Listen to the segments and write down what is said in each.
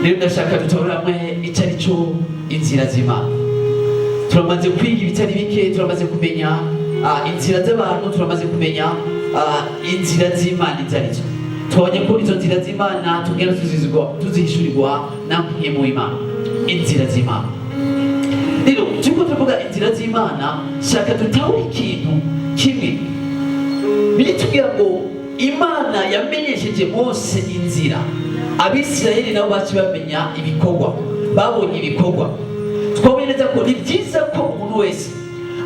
Rero ndashaka dutahura hamwe icyo ari cyo inzira z'Imana. Turamaze kwiga ibitari bike, turamaze kumenya inzira z'abantu, turamaze kumenya inzira z'Imana izo arizo. Twabonye ko izo nzira z'Imana tugenda tuzihishurirwa na Mpwemu w'Imana. Inzira z'Imana rero, turiko turavuga inzira z'Imana, shaka dutahure ikintu kimwe. Biritubwira ngo Imana yamenyesheje Mose inzira, Abisirayeli nabo baci bamenya ibikorwa, babonye ibikorwa. Twabonye neza ko ni byiza ko umuntu wese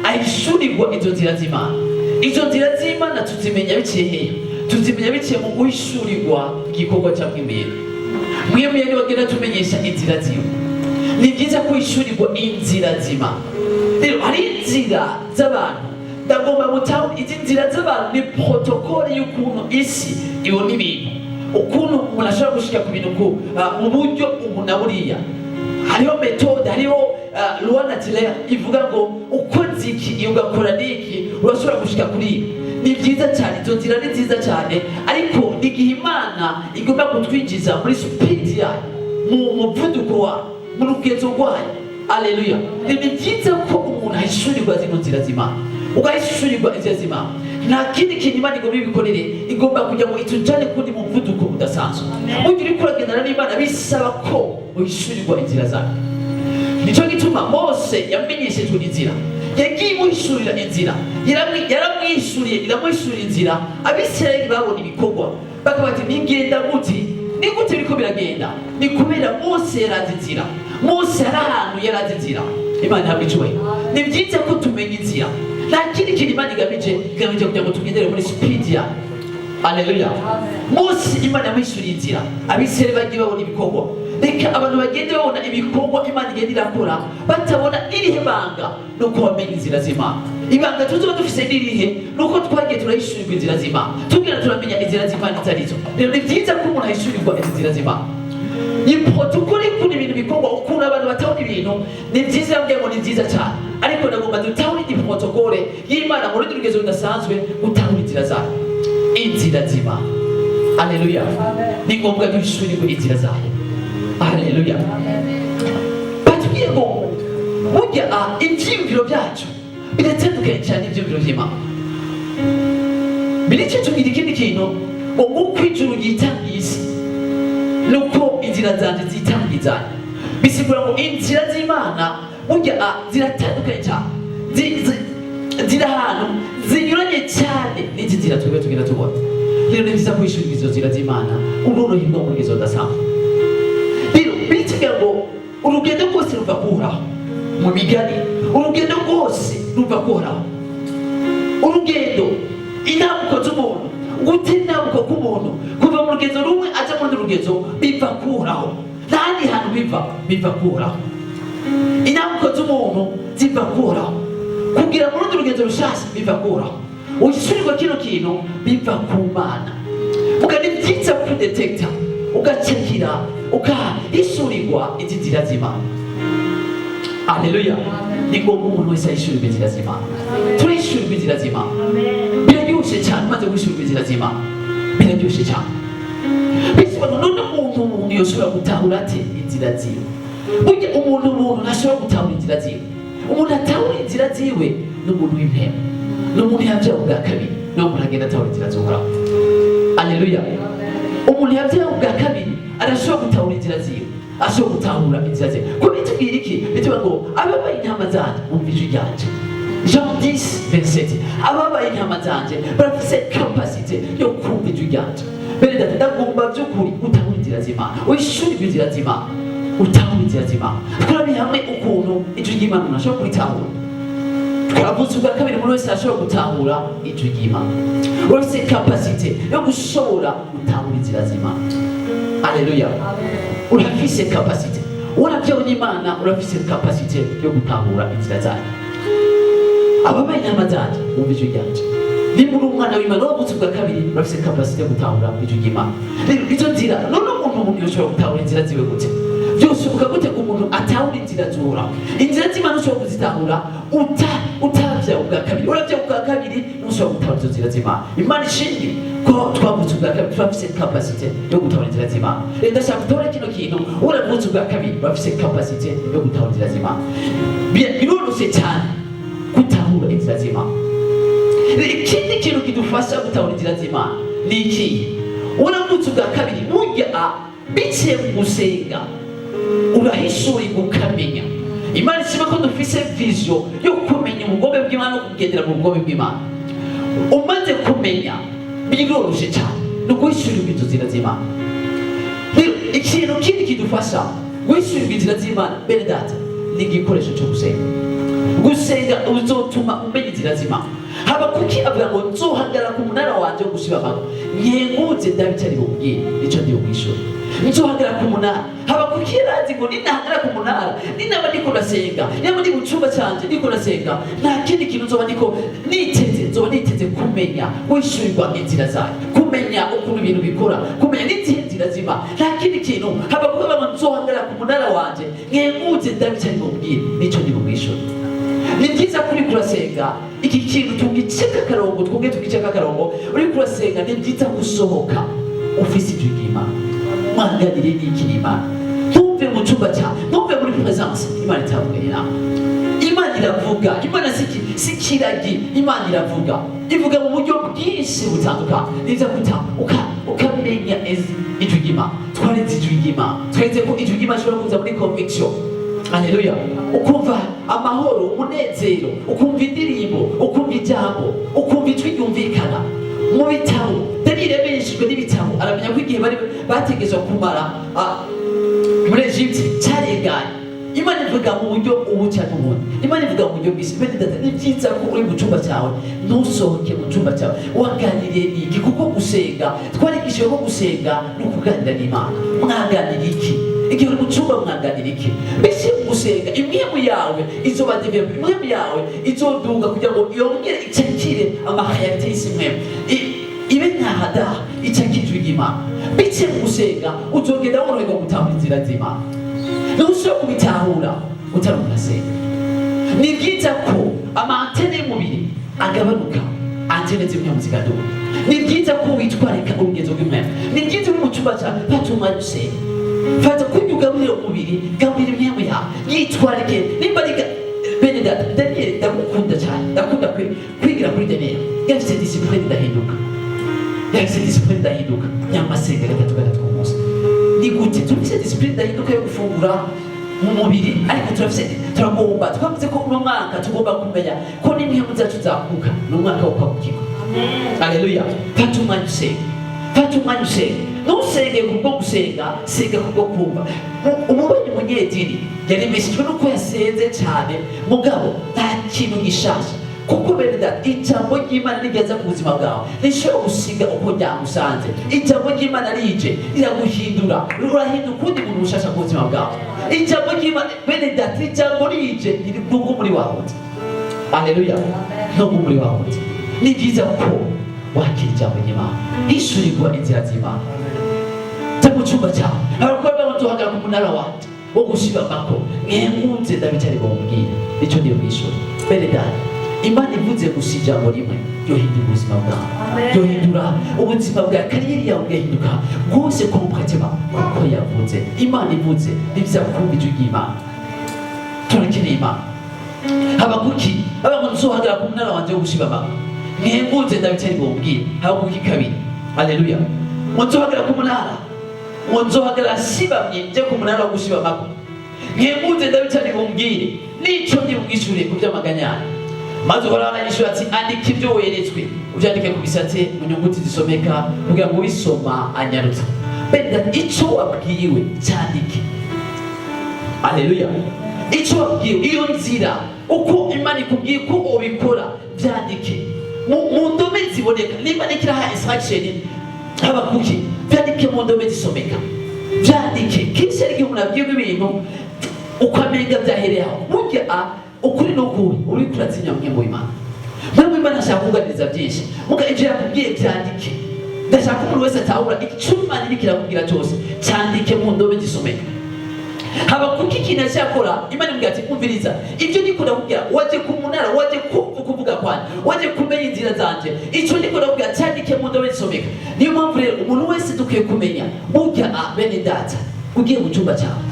ahishurirwa izo nzira z'Imana. Izo nzira z'Imana tuzimenya biciye hehe? Tuzimenya biciye mu guhishurirwa igikorwa cya Mpwemu Yera. Mpwemu Yera niwe agenda atumenyesha inzira ziwe. Ni byiza ko hishurirwa inzira z'Imana. Rero hari inzira z'abantu. Ndagomba mutahure, izi nzira z'abantu ni protocole y'ukuntu isi ibona ibintu, ukuntu umuntu ashobora gushika ku bintu mu buryo ubu na buriya. Hariho méthode, hariho loi naturelle ivuga ngo ukoze iki, iyo ugakora n'iki, urashobora gushika kuri ibi. Ni byiza cyane, izo nzira ni nziza cyane, ariko igihe Imana igomba kutwinjiza muri speed yayo, mu muvuduko wayo, mu rugezo rwayo, aleluya, ni byiza ko umuntu ahishurirwa zino nzira z'Imana. Ugahishurirwa inzira z'Imana, nta kindi kintu Imana igomba ibikorere, igomba kugira ngo itujane kundi muvuduko udasanzwe. Burya uriko uragendana n'Imana, bisaba ko uhishurirwa inzira zayo. Nicyo gituma Mose yamenyeshejwe inzira, yagiye imuhishurira inzira, yaramwishuriye, iramuhishurira inzira. Abisirayeli babona ibikorwa, bakaba bati: "Bigenda gute? Ni gute biriko biragenda?" Ni kubera Mose yarazi inzira. Mose hari ahantu yarazi inzira. Imana ihabwa icubahiro. Ni byiza ko tumenya inzira. Nta kindi kintu Imana igamije, igamije kugira ngo tugendere muri speed yayo. Aleluya. Mose Imana yamwishyuriye inzira, Abisirayeli bagiye babona ibikorwa. Reka abantu bagende babona ibikorwa Imana igenda irakora, batabona n'irihe banga, nuko bamenya inzira z'Imana. Ibanga tuzoba dufise n'irihe? Nuko twagiye turahishurirwa inzira z'Imana, tugenda turamenya inzira z'Imana izo arizo. Rero ni byiza ko umuntu ahishurirwa izi nzira z'Imana, ni protocole y'ukuntu ibintu bikorwa, ukuntu abantu batabona ibintu. Ni byiza, yambwiye ngo ni byiza cyane, ariko nagomba dutahura indi protocole y'Imana mu rundi rugezo rudasanzwe, gutahura inzira zayo, inzira z'Imana. Aleluya. Ni ngombwa duhishurirwe inzira zayo. Aleluya. Batubwiye ngo burya ivyiyumviro byacu biratandukanye cyane n'ivyiyumviro vy'Imana. Birice tubwira ikindi kintu ngo nk'uko ijuru ryitangiye isi, nuko inzira zanje zitangiye izanyu. Bisigura ngo inzira z'Imana burya ziratandukanye cyane, ziri ahantu zinyuranye cyane n'izi nzira twebwe tugenda tubona. Rero ni byiza kwishurira izo nzira z'Imana, uroroherwa mu rugezo rudasanzwe. Rero bitubwira ngo urugendo rwose ruva kuhoraho. Mu Migani, urugendo rwose ruva kuhoraho. Urugendo, intambuko z'umuntu, gutera intambuko k'umuntu kuva mu rugezo rumwe aja mu rundi rugezo, biva kuhoraho. Nta handi hantu biva, biva kuhoraho. Intambuko z'umuntu ziva kuhoraho. Kugira mu rundi rugezo rushasha biva kuhoraho. Uhishurirwa kino kintu, biva ku Mana. Muga ni byiza kudetekta, ugacakira, ukahishurirwa izi nzira z'Imana. Aleluya. Ni ngombwa umuntu wese ahishurirwa inzira z'Imana. Turahishurirwa inzira z'Imana, biraryoshe cyane. Umaze guhishurirwa inzira z'Imana, biraryoshe cyane. Bisobanura none umuntu yoshobora gutahura ate inzira ziwe? Burya umuntu ntashobora gutahura inzira ziwe. Umuntu atahura inzira ziwe ni umuntu w'impemu, ni umuntu yabyawe ubwa kabiri, niwo umuntu agenda atahura inzira z'Uhoraho. Aleluya. Umuntu yabyawe ubwa kabiri arashobora gutahura inzira ziwe, ashobora gutahura inzira ziwe. Ko bitubwira iki? Bitubwira ngo ababaye intama zanjye bumva ijwi ryanje. Jean 10 27. Ababaye intama zanje barafise capacité yo kumva ijwi ryanje. Bene data, ndagomba by'ukuri utahura inzira z'Imana, wishurirwe inzira z'Imana, utahura inzira z'Imana. Turabe hamwe ukuntu ijwi ry'Imana umuntu ashobora kuritahura. Twavuze ubwa kabiri, umuntu wese arashobora gutahura ijwi ry'Imana. Urafise capacité yo gushobora gutahura inzira z'Imana. Aleluya. Urafise capacité, warabyawe n'Imana, urafise capacité yo gutahura inzira zayo. Ababaye intama zanje bumva ijwi ryanje. Nimba uri umwana w'Imana, wavutse ubwa kabiri, urafise capacité yo gutahura ijwi ry'Imana. Rero izo nzira, none umuntu yoshobora gutahura inzira ziwe gute? Byoshoboka gute ko umuntu atahura inzira z'Uhoraho? Inzira z'Imana ushobora kuzitahura utabyawe. ubwa kabiri. Uravyawe ubwa kabiri, ntushobora gutahura izo nzira z'Imana. Imana ishimwe ko twavutse ubwa kabiri, turafise capacité yo gutahura inzira z'Imana. Rero ndashaka gutahura kino kintu: uravutse ubwa kabiri, urafise capacité yo gutahura inzira z'Imana. Biroroshe cyane gutahura inzira z'Imana. Ikindi kintu kidufasha gutahura inzira z'Imana ni ikihe? Uramutse ubwa kabiri, burya biciye mu gusenga urahishurirwa, ukamenya. Imana ishima ko dufise vision yo kumenya ubugombe bw'Imana no kugendera mu bugombe bw'Imana. Umaze kumenya, biroroshe cyane ni uguhishurirwa izo nzira z'Imana. Rero ikintu kindi kidufasha guhishurirwa inzira z'Imana, bene data, ni igikoresho cyo gusenga. Gusenga uzotuma umenya inzira z'Imana. Habakuki avuga ngo: "Nzohagarara ku munara wanje wo gushibamako, nkenguze ndabe icyo ari bubwire, nico ndi bumwishure." Nzohagarara ku munara. Habakuki yarazi ngo ninahagarara ku munara, ninaba ndiko ndasenga, ninaba ndi mu cyumba canje ndiko ndasenga, nta kindi kintu nzoba ndiko niteze, nzoba niteze kumenya guhishurirwa inzira zayo, kumenya ukuntu ibintu bikora, kumenya n'izihe nzira z'Imana. Nta kindi kintu. Habakuki avuga ngo: "Nzohagarara ku munara wanje, nkenguze ndabe icyo ari bubwire, nico ndi bumwishure." Ni byiza kuri kurasenga, iki kintu tugiceka akarongo, twonge tugiceka akarongo. Uri kurasenga, ni byiza gusohoka ufise ijwi ry'Imana. Mwaganire n'iki n'Imana. Ntumve mu cyumba cyawe, ntumve muri présence Imana itavuganye nawe. Imana iravuga. Imana si kiragi. Imana iravuga, ivuga mu buryo bwinshi butandukanye. Ni byiza kuta ukamenya ijwi ry'Imana. Twareze ijwi ry'Imana, twareze ko ijwi ry'Imana ishobora kuza muri conviction. Haleluya! Ukumva amahoro, umunezero, ukumva indirimbo, ukumva ijambo, ukumva ijwi ryumvikana mu bitabo. Daniyeli yamenyeshejwe n'ibitabo, aramenya ko igihe bari bategerezwa kumara muri Egypte cyarenganye. Imana ivuga mu buryo ubu cyangwa ubundi. Imana ivuga mu buryo bwinshi. Bene data, ni byiza ko uri mu cyumba cyawe, ntusohoke mu cyumba cyawe waganiriye n'iki, kuko gusenga twarigishijwe ko gusenga ni ukuganira n'Imana. Mwaganira iki? Igihe uri mu cyumba mwaganira iki? Mbese mu gusenga impwemu yawe izoba développée, impwemu yawe izoduga kugira ngo yongere icakire ama réalités y'isi, impwemu ibe nka radar icakira ijwi ry'Imana. Biciye mu gusenga uzogenda woroherwa gutahura inzira z'Imana. Ntushobora kubitahura utari unasenga. Ni byiza ko ama antennes y'umubiri agabanuka, antennes z'impwemu zikaduga. Ni byiza ko witwarika urugezo rw'impwemu. Ni byiza uri mu cyumba cyawe, fata umwanya usenge. Fata kurya ugaburire umubiri, gaburira impwemu yawe, yitwarike. Nimba ari bene data, Daniel ndamukunda cyane, ndakunda kwigira kuri Daniel. Yafite discipline idahinduka, yafite discipline idahinduka, nyamasenga gatatu gatatu ku munsi. Ni gute turafite discipline idahinduka yo gufungura mu mubiri, ariko turafite, turagomba, twavuze ko uno mwaka tugomba kumenya ko n'impwemu zacu zakuka. Ni umwaka wo kwagukirwa. Aleluya! Fata umwanya usenge, fata umwanya usenge. Ntusenge kubwo gusenga, senga kubwo kumva. Umubanyi munyedini yaremeshejwe nuko yasenze cyane, mugabo nta kintu gishasha, kuko bene data, ijambo ry'Imana rigeze ku buzima bwawe rishobora gusiga uko ryamusanze. Ijambo ry'Imana rije riraguhindura, urahinduka ukundi muntu mushasha ku buzima bwawe. Ijambo ry'Imana, bene data, ijambo rije nubwo muri wawundi. Aleluya! Nubwo muri wawundi, ni byiza ko wakira ijambo ry'Imana, hishurirwa inzira z'Imana. Jya mu cyumba cyawe. Abakobwa bamutuhagarara ku munara wanje wo gushibamako, mwengunze ndabicari bamubwire, nicyo ndiyo mwishuri. Bene data, Imana ivuze gusa ijambo rimwe ryohindura ubuzima bwawe, ryohindura ubuzima bwa carrière yawe, ugahinduka rwose complètement, kuko yavuze. Imana ivuze, ni byiza kumva ijwi ry'Imana. Turakeneye Imana. Habakuki aba ngo: "Nzohagarara ku munara wanje wo gushibamako, mwengunze ndabicari bumubwire." Habakuki 2. Haleluya! Ngo nzohagarara ku munara, ngo nzohagarara shibamye nje ku munara wo gushibamako, mwengunze ndabicari bumbwire, nico ndi bumwishure ku by'amaganyane. Maze Uhoraho aranyishura ati: "Andika ibyo weretswe, ubyandike ku bisate mu nyuguti zisomeka, kugira ngo ubisoma anyarutse." Bene, icyo wabwiwe cyandike. Aleluya! Icyo wabwiwe, iyo nzira, uko Imana ikubwiye ko ubikora, byandike mu ndome ziboneka. Nimba nikiraha instruction Habakuki, byandike mu ndome zisomeka, byandike. Kenshi hari igihe umuntu abwirwa ibintu ukamenga byahereye aho. Burya ukuri ni ukuri, uri kuratinya mpwemu w'Imana. Mpwemu w'Imana ashaka kuganiriza byinshi, muga ibyo yakubwiye byandike. Ndashaka ko umuntu wese atahura icyo Imana iriko irakubwira cyose, cyandike mu ndome zisomeka. Habakuki ikintu acyakora, Imana imubwira ati: "Umviriza ibyo ndiko ndakubwira. Waje ku munara, waje kumva ukuvuga kwanjye, waje kumenya inzira zanje. Icyo ndiko ndakubwira cyandike mu ndome zisomeka." Niyo mpamvu rero umuntu wese dukwiye kumenya burya, bene data, ugiye mu cyumba cyawe,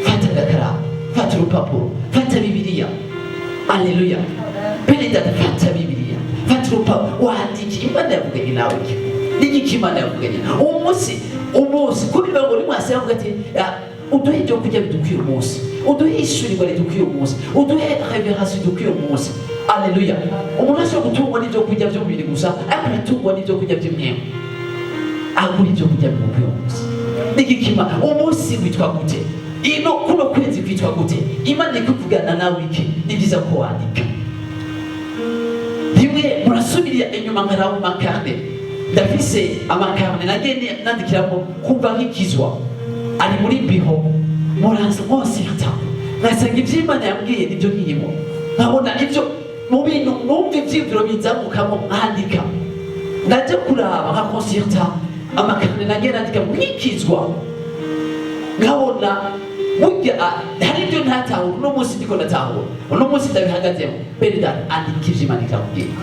fata agakaramu, fata urupapuro, fata Bibiliya. Aleluya! Bene data, fata Bibiliya, fata urupapuro, wandike Imana yavuganye nawe iki, n'igiki Imana yavuganye uwo munsi. Umunsi ko bivuga ngo nimwase bavuga ati: "Ah, uduhe ibyo kurya bidukwiye umunsi, uduhe ishurirwa ridukwiye umunsi, uduhe révélation idukwiye umunsi." Aleluya! Umuntu ashobora gutungwa n'ibyo kurya by'umubiri gusa, ariko aratungwa n'ibyo kurya by'imwemu. Aguha ibyo kurya bimukwiye umunsi. N'igikima umunsi witwa gute? Ino kuno kwezi kwitwa gute? Imana iri kuvugana nawe iki? Ni byiza ko wandika. Rimwe murasubirira inyuma nkaraba mu ma carnet. Ndafise ama carnet nagiye nandikiramo kumva nkikizwa, ari muri biho. Muranza mwosirta, nkasanga ibyo Imana yambwiye nibyo nkirimo, nkabona ibyo mu bintu numva ivyiyumviro bizamukamo, nkandika. Ndaje kuraba nka consulta ama carnet nagiye nandika nkikizwa, nkabona burya hari ibyo ntatahura, uno munsi ndiko ndatahura, uno munsi ndabihagazemo. Bene data, andika ivyo Imana ikakubwira.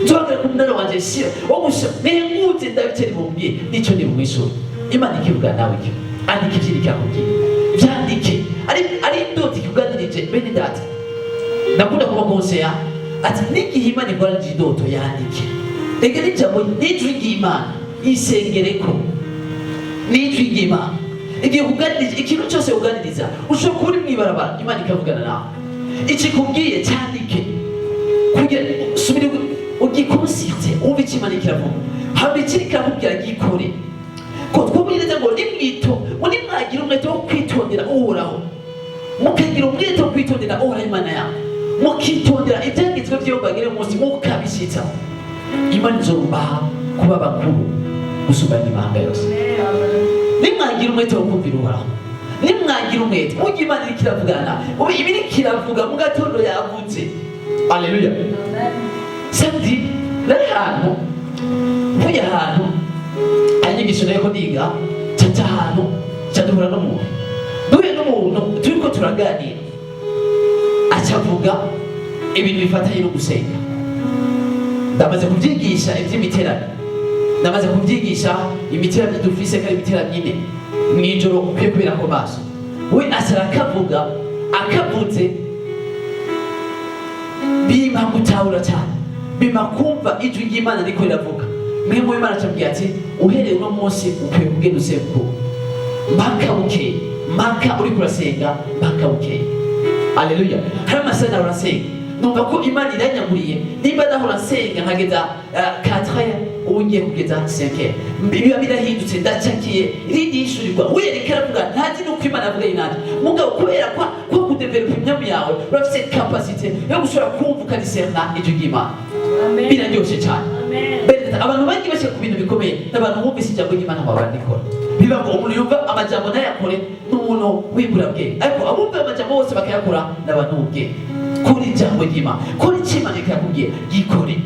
Nzogera ku munara wanje shira wo gusa nihengutse, ndabice nimubwiye nico ni mwishure. Imana ikivuga nawe iki, andika ivyo ikakubwira, vyandike. Ari indoto ikuganirije. Bene data, ndakunda kuba conseiller ati n'igihe Imana iguranije indoto, yandike. Reka n'ijambo n'ijwi ry'Imana isengereko, n'ijwi ry'Imana igihe kuganiriza ikintu cyose uganiriza. Ushobora kuba uri mw'ibarabara, Imana ikavugana nawe. Ikikubwiye cyandike kugira subira ugi consulte, wumve icyo Imana kiravuga. Hama ikiri kirakubwira, gikore. Ko twumve neza ngo nimwito ngo nimwagira umwete wo kwitondera Uhoraho, mukagira umwete wo kwitondera Uhoraho Imana yawe, mukitondera ibyanditswe byo bagire umunsi, mukabishyitsa, Imana izobaha kuba bakuru gusumba andi mahanga yose. Nimwagira umwete wo kumvira Uhoraho, nimwagira umwete. Burya Imana iriko iravugana ubu, iba iriko iravuga mu gatondo yavutse. Aleluya! Samedi nari ahantu, mvuye ahantu hari inyigisho nariko ndiga, caca ahantu, ca duhura n'umuntu. Duhuye n'umuntu, turiko turaganira, acavuga ibintu bifatanye no gusenga. Ndamaze kubyigisha iby'imiterano, ndamaze kubyigisha imiterano dufise, kandi imiterano ine mw'ijoro ukwiye kubera ko maso. We aca arakavuga, akavuze bimpa gutahura cyane, bimpa kumva ijwi ry'Imana riko riravuga. Mwe mu Imana acambwira ati: "Uhereye uno munsi ukwiye kugenda usenga mpaka bukeye, mpaka uriko urasenga mpaka bukeye." Aleluya! Hari amasaha nahora nsenga, numva ko Imana iranyaguriye. Nimba nahora nsenga nkageza 4, ubu ngiye kugeza 5, biba birahindutse, ndacakiye irindi yishurirwa. We yariko aravuga, ntazi nuko Imana yavuga nanjye. Mugabo kubera kwa ku développa imyamu yawe, urafise capacité yo gushobora kumva uka discerna ijwi ry'Imana. Biraryoshe cyane. Bene data, abantu bagiye bashyira ku bintu bikomeye n'abantu bumvise ijambo ry'Imana ngo barandikora. Biba ngo umuntu yumva amajambo ntayakore n'umuntu w'imburabwenge, ariko abumva amajambo bose bakayakora n'abantu b'ubwenge. Kora ijambo ry'Imana, kora icyo Imana ikakubwiye, gikore.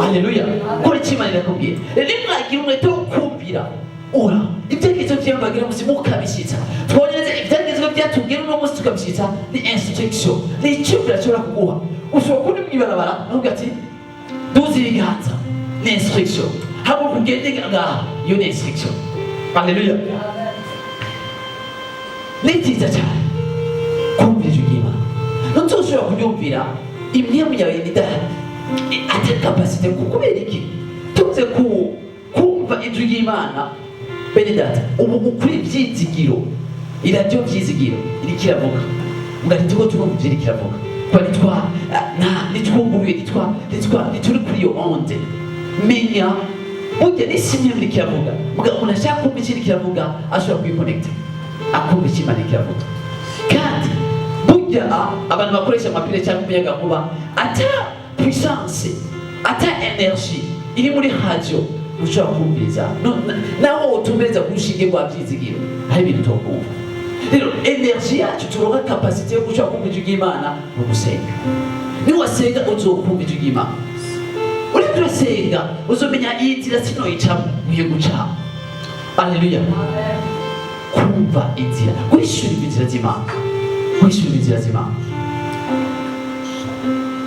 Haleluya! Kora icyo Imana irakubwiye. Rero nimwagira umwete wo kumvira ura ibyerekezo by'imbagira munsi mukabishyitsa. Twabonye neza ibyagezweho byatubwira uno munsi tukabishyitsa, ni instruction, ni icyumviro ashobora kuguha. Ushobora kuba uri mw'ibarabara, ntuvuge ati: "Duze ibiganza." Ni instruction. Haguruka ugende ngaha, iyo ni instruction. Haleluya! Ni byiza cyane kumvira ijwi ry'Imana. Ntuzoshobora kuryumvira imwe yawe idahari, ata capacité. Kubera iki tuze ku kumva ijwi ry'Imana? Bene data, ubu ukuri ibyizigiro, iradiyo Byizigiro iriko iravuga ngo ntituko turumva ivyo iriko iravuga, kuba nitwa nta nitwuguruye, nitwa ntituri kuri iyo onde. Menya burya n'isi imwe iriko iravuga. Muga umuntu ashaka kumva icyo iriko iravuga, ashobora kuyi connecta akumva icyo Imana iriko iravuga. Kandi burya abantu bakoresha ama piles cyangwa umuyagankuba, ata puissance, ata énergie iri muri radio, ushobora kumviriza. Naho utumbereza ku rushinge rwa Byizigiro, hari ibintu utokumva. Rero énergie yacu turonka, capacité yo gushobora kumva ijwi ry'Imana, ni ugusenga. Niwasenga uzokumva ijwi ry'Imana. Uriko urasenga uzomenya iyi nzira sinoyicamo, nkwiye guca. Aleluya! Kumva inzira, guhishurirwa inzira z'Imana, guhishurirwa inzira z'Imana.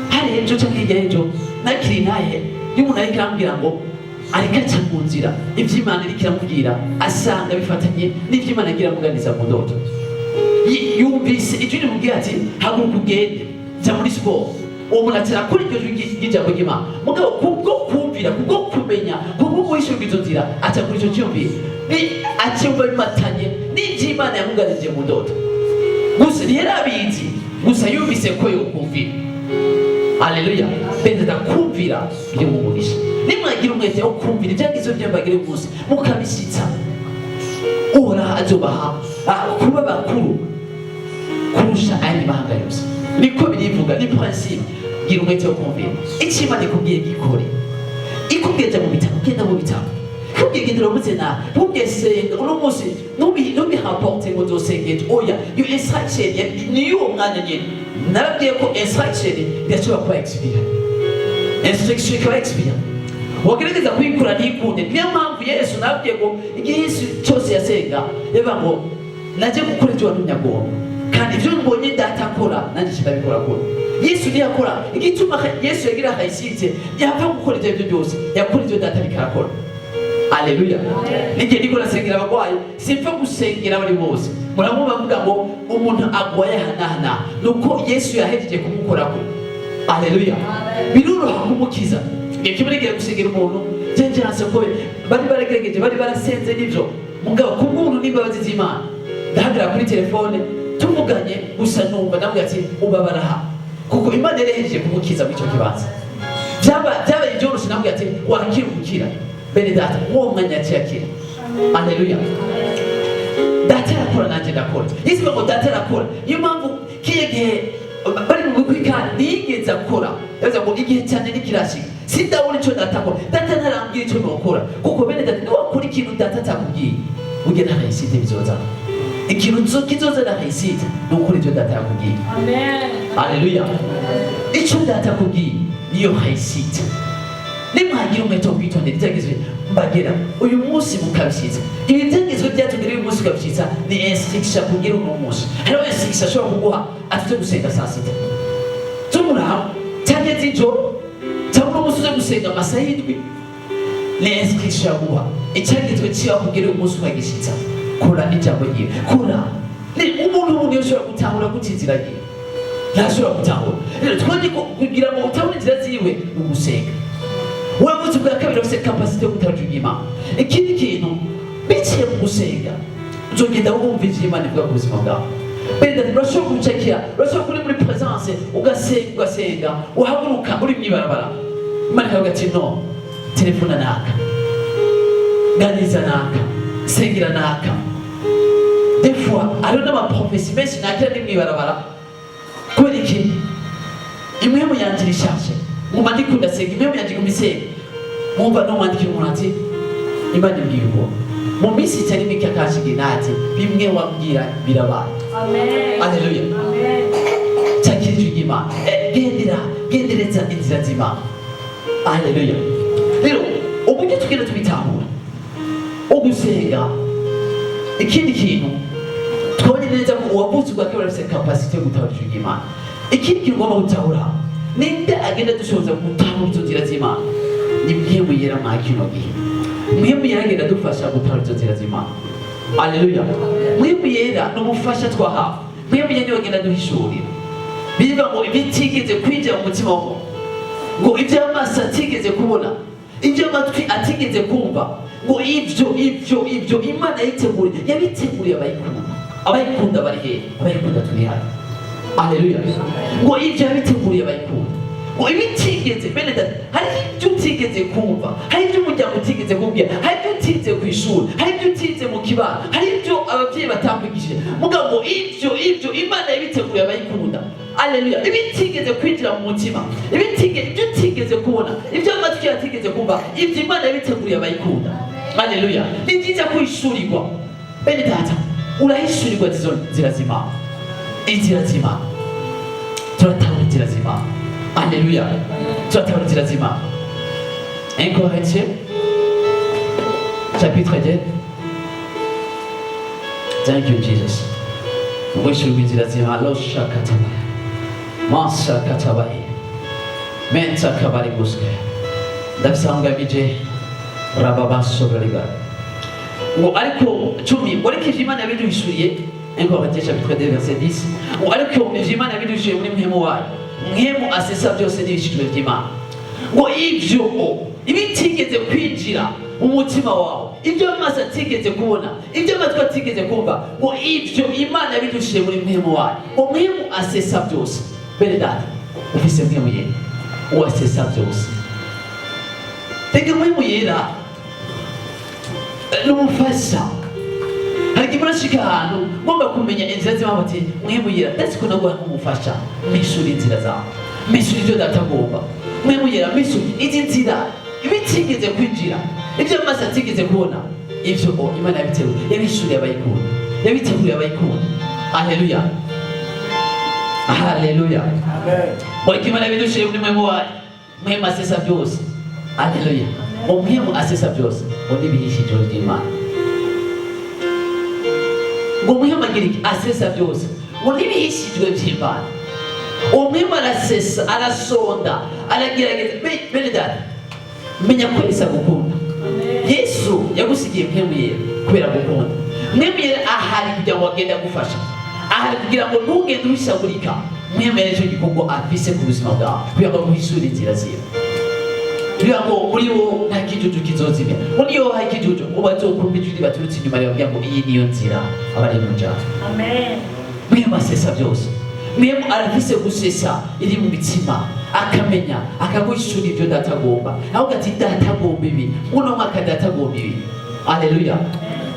Hari ejo cyangwa hirya y'ejo nakiri naye iyo umuntu ariko arambwira ngo ariko aca mu nzira, iby'Imana iriko iramubwira asanga bifatanye n'iby'Imana agira amuganiza mu ndoto. Yumvise ijwi rimubwira ati: "Haguruka ugende, jya muri siporo." Uwo muntu atera kuri iryo jwi ry'ijambo ry'Imana, mugabo kubwo kumvira, kubwo kumenya, kubwo guhishurirwa izo nzira, aca kuri icyo cyiyumviro. Acyumva bimatanye n'iby'Imana yamuganije mu ndoto. Gusa ntiyari abizi, gusa yumvise ko yokumvira. Haleluya! Bene, kumvira biri mu mugisha. Nimwagira umwete wo kumvira ibyagizo byo mbagire umunsi mukabishyitsa, Uhoraho azobaha kuba bakuru kurusha ayandi mahanga yose. Niko birivuga, ni principe. Gira umwete wo kumvira icyo Imana ikubwiye, gikore. Ikubwiye jya mu bitaro, genda mu bitaro. Ikubwiye genda uramutse nawe, ikubwiye senga uno munsi, ntubihaporte ngo nzosenga ejo. Oya, iyo instruction ni y'uwo mwanya nyine. Narabwiye ko instruction irashobora kuba expire, instruction ikaba expire, wagerageza kuyikora ntikunde. Niyo mpamvu Yesu, nabwiye ngo igihe Yesu cyose yasenga yavuga ngo: "Najye gukora ibyo wantumye agomba, kandi ibyo mbonye Data akora nanjye ndabikora." Kora Yesu ntiyakora. Igituma Yesu yagira réussite, yapfa gukora ibyo aribyo byose, yakora ibyo Data ariko arakora. Aleluya! N'igihe ndiko nasengera abarwayi, simpfa gusengera bari bose. Muramwumva bavuga ngo umuntu agwaye aha n'aha n'aha, ni uko Yesu yahejeje kumukorako. Aleluya! Biroroha kumukiza. Igihe kimwe nigera gusengera umuntu, jenjeranse ko bari baragerageje, bari barasenze n'ivyo, mugabo kubw'ubuntu n'imbabazi z'Imana ndahagarara kuri telefone tuvuganye, gusa numva ndamubwira ati: "Ubabara aha," kuko Imana yari yahejeje kumukiza muri icyo kibanza. Byabaye byoroshye, ndamubwira ati: "Wakira umukira." Bene data, uwo mwanya yaciye akira. Aleluya! Data arakora, nanjye ndakora. Yesu ngo Data arakora. Niyo mpamvu kiye gihe bari mu bukwe kandi ntiyigeze akora, yavuze ngo: "Igihe cyane ntikirashika, sindabona icyo Data akora, Data ntarambwira icyo nokora." Kuko bene data, niwakora ikintu Data atakubwiye, burya nta réussite bizozana. Ikintu kizozana réussite ni ukora ibyo Data yakubwiye. Amen. Aleluya! Icyo Data akubwiye niyo réussite. Nimwagira umwete wo kwitondera ibyagezwe mbagera uyu munsi mukabishyitsa, ibi byagezwe byatugera uyu munsi ukabishyitsa, ni instruction kugira uno munsi. Hariho instruction ashobora kuguha ati: "Uze gusenga saa 6 z'umuraho cyangwa z'ijoro, cyangwa uno munsi uze gusenga amasaha 7." Ni instruction yaguha, icyagezwe kiba kugira uyu munsi ukagishyitsa. Kora ijambo ryiwe, kora. Ni umuntu yoshobora gutahura gute inzira yiwe? Ntashobora gutahura. Rero twongeye kugira ngo utahure inzira ziwe ni ugusenga. Wavutse ubwa kabiri, ufite capacité yo gutahura ijwi ry'Imana. Ikindi kintu, biciye mu gusenga uzogenda wumva ivyo Imana ivuga ku buzima bwawe. Benda, urashobora gucakira, urashobora kuri muri présence ugasenga, ugasenga, uhaguruka uri mw'ibarabara, Imana ikavuga ati: "No telefona naka, ganiriza naka, sengera naka." Des fois hariho n'ama prophéties menshi nakira ndi mw'ibarabara. Kubera iki? Impwemu yanje irishashe, nguma ndikunda senga, impwemu yanje iguma isenga. Mwumva nomwandikira umuntu ati: "Imana imbwiye uko mu minsi itari mike akashiga ati bimwe wambwira birabaye." Amen. Aleluya! Amen. Cyakira ijwi ry'Imana. Gendera, gendereza inzira z'Imana. Aleluya! Rero uburyo tugenda tubitahura, ugusenga. Ikindi kintu twabonye neza ko uwavutse ubwa kabiri afite capacité yo gutahura ijwi ry'Imana. Ikindi kintu ugomba gutahura, ninde agenda dushoboza gutahura izo nzira z'Imana? Ni Mpwemu Yera. Mwa kino gihe Mpwemu Yera agenda adufasha gutahura izo nzira z'Imana. Aleluya! Mpwemu Yera ni umufasha twahawe. Mpwemu Yera niwe agenda aduhishurira. Bivuga ngo ibitigeze kwinjira mu mutima w'umuntu, ngo ibyo amaso atigeze kubona, ibyo amatwi atigeze kumva, ngo ibyo Imana yabiteguriye, yabiteguriye abayikunda. Abayikunda bari hehe? Abayikunda turi hano. Aleluya! Ngo ibyo yabiteguriye abayikunda, ngo ibitigeze, bene data, hari ibyo utigeze kumva, hari ibyo umuryango utigeze kubwira, hari ibyo utize ku ishuri, hari ibyo utize mu kibano, hari ibyo ababyeyi batakwigishije, mugabo ngo ibyo Imana yabiteguriye abayikunda. Aleluya! Ibitigeze kwinjira mu mutima, ibyo utigeze kubona, ibyo amatwi yatigeze kumva, ibyo Imana yabiteguriye abayikunda. Aleluya! Ni byiza kwishurirwa. Bene data, urahishurirwa izo nzira z'Imana, inzira z'Imana. Turatahura inzira z'Imana. Aleluya! Turatahura inzira z'Imana. 1 Corinthiens chapitre 2. Thank you, Jesus. Guhishurirwa inzira z'Imana. Loshakatabaya, masakatabaye, mentakabari guske ndabisangamije rababasobrariga ngo ariko 10 ngo ariko ivyo Imana yabiduhishuriye, 1 Corinthiens chapitre 2 verset 10, ngo ariko ivyo Imana yabiduhishuriye muri mpwemu wayo, mpwemu asesa byose n'ibishijwe vy'Imana. Ngo ivyo ibitigeze kwinjira mu mutima wawe, ibyo amaso atigeze kubona, ibyo amatwi atigeze kumva, ngo ivyo Imana yabidushije muri mpwemu wayo, ngo mpwemu asesa byose. Bene data, ufise mpwemu yera uwasesa byose. Reka, mpwemu yera ni umufasha. Hari igihe murashika ahantu ngomba kumenya inzira z'Imana, ati: "Mpwemu yera, ndetse ko naguha nk'umufasha, mpishura inzira zawe, mpishura ibyo data agomba. Mpwemu yera, mpishura izi nzira, ibitigeze kwinjira, ibyo amaso atigeze kubona, ibyo Imana yabiteguye, yabishuriye abayikunda, yabiteguriye abayikunda." Haleluya, haleluya. Ariko Imana yabidushiriye muri mpwemu wayo, mpwemu asesa byose. Haleluya. Ngo mpwemu asesa byose, ngo n'ibihishijwe by'Imana. Ngo mpwemu agira iki? Asesa byose, ngo n'ibihishijwe by'Imana. Uwo mpwemu arasesa, arasonda, aragerageza. Bene data, menya ko Yesu agukunda. Yesu yagusigiye mpwemu yera kubera gukunda. Mpwemu yera ahari kugira ngo agende agufasha, ahari kugira ngo ntugende uhishagurika. Mpwemu yera nicyo gikorwa afise ku buzima bwawe, kugira ngo aguhishure inzira ziwe, kugira ngo muri wo nta kijuju kizozimira. Muri yo hari ikijuju, ngo bazokumva ijwi baturutse inyuma ribabwira ngo iyi niyo nzira, aba ari mu njyana. Amen. Mpwemu asesa byose. Mpwemu arafise gusesa iri mu mitima, akamenya, akaguhishura ibyo data agomba. Ahubwo ati: "Data agomba ibi uno mwaka, data agomba ibi." Aleluya.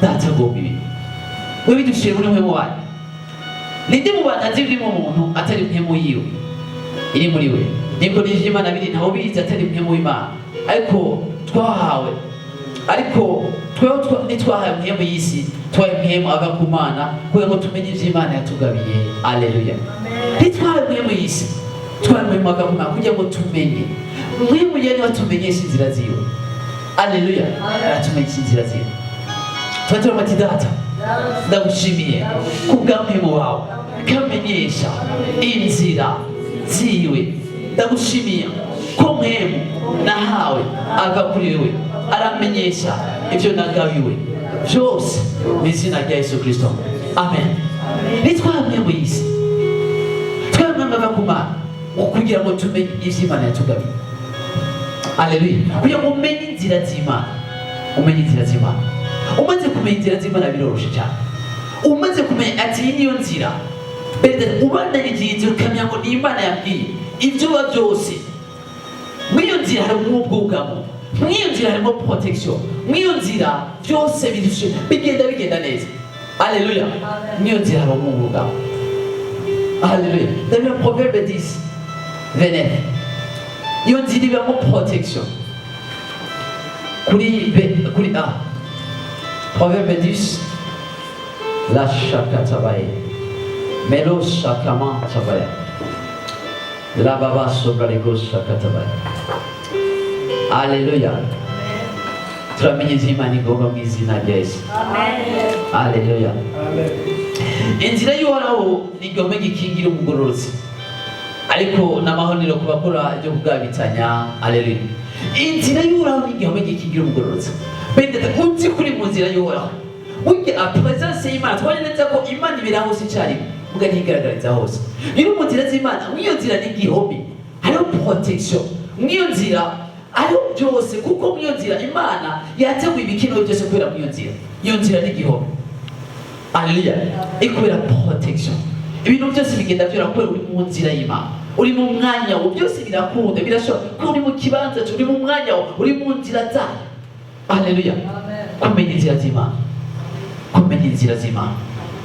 Data agomba ibi, we bidushire muri mpwemu wayo. Ninde mu bantu azi ibiri mu muntu atari mpwemu yiwe iri muri we? Niko n'ivy'Imana biri, ntawe ubizi atari mpwemu w'Imana. Ariko twahawe, ariko tweho ntitwahawe mpwemu y'isi, twahawe mpwemu ava ku Mana, kugira ngo tumenye ivy'Imana yatugabiye. Aleluya. Ntitwahawe mpwemu y'isi, twahawe mpwemu ava ku Mana kugira ngo tumenye. Mpwemu yari niwe atumenyesha inzira ziwe. Aleluya. Aratumenyesha inzira ziwe. Tuba turavuga ati: "Data, ndagushimiye kubwa mpwemu wawe kamenyesha inzira ziwe. Ndagushimiye ko mpwemu nahawe ava kuri wewe, aramenyesha ibyo nagabiwe byose, mu izina rya Yesu Kirisito, amen." Ntitwahawe mpwemu y'isi, twahawe mpwemu ava ku Mana, ngo kugira ngo tumenye ivyo Imana yatugabiye. Aleluya. Kugira ngo umenye inzira z'Imana, umenye inzira z'Imana. Umaze kumenya inzira z'Imana biroroshe cyane. Umaze kumenya ati iyi niyo nzira, Bene, ubandanije iyi nzira, ukamenya ngo ni Imana yambwiye, ibyo uba byose muri iyo nzira harimo ubwugamo, muri iyo nzira harimo protection, muri iyo nzira byose birushe bigenda, bigenda neza. Aleluya. Muri iyo nzira harimo ubwugamo. Aleluya. Ndabona Proverbe 10 29, iyo nzira ibamo protection. Kuri B, kuri A, Proverbe 10, la shakatabaye, melo shakama tabaya, la baba sobrarego shakatabaye. Aleluya. Turamenye ivyo Imana igomba mu izina rya Yesu. Aleluya. Inzira y'Uhoraho ni igihome gikingira umugororotsi, ariko n'amahonero ku bakora ibyo kugabitanya. Aleluya. Inzira y'Uhoraho ni igihome gikingira umugororotsi. Bene, uzi kuri mu nzira y'Uhoraho, burya presence y'Imana, twabonye neza ko Imana ibera hose icyarimwe, muga ntiyigaragariza hose. Rero mu nzira z'Imana, mw'iyo nzira ni igihome, hariho protection mw'iyo nzira, hariho byose, kuko mw'iyo nzira Imana yateguye ibikenewe byose. Kubera mw'iyo nzira, iyo nzira ni igihome. Aleluya. Ikubera protection, ibintu byose bigenda byora kubera uri mu nzira y'Imana, uri mu mwanya wo byose birakunda, birashoboka ko uri mu kibanza cyo, uri mu mwanya wo, uri mu nzira zayo. Aleluya. Kumenya inzira z'Imana, kumenya inzira z'Imana,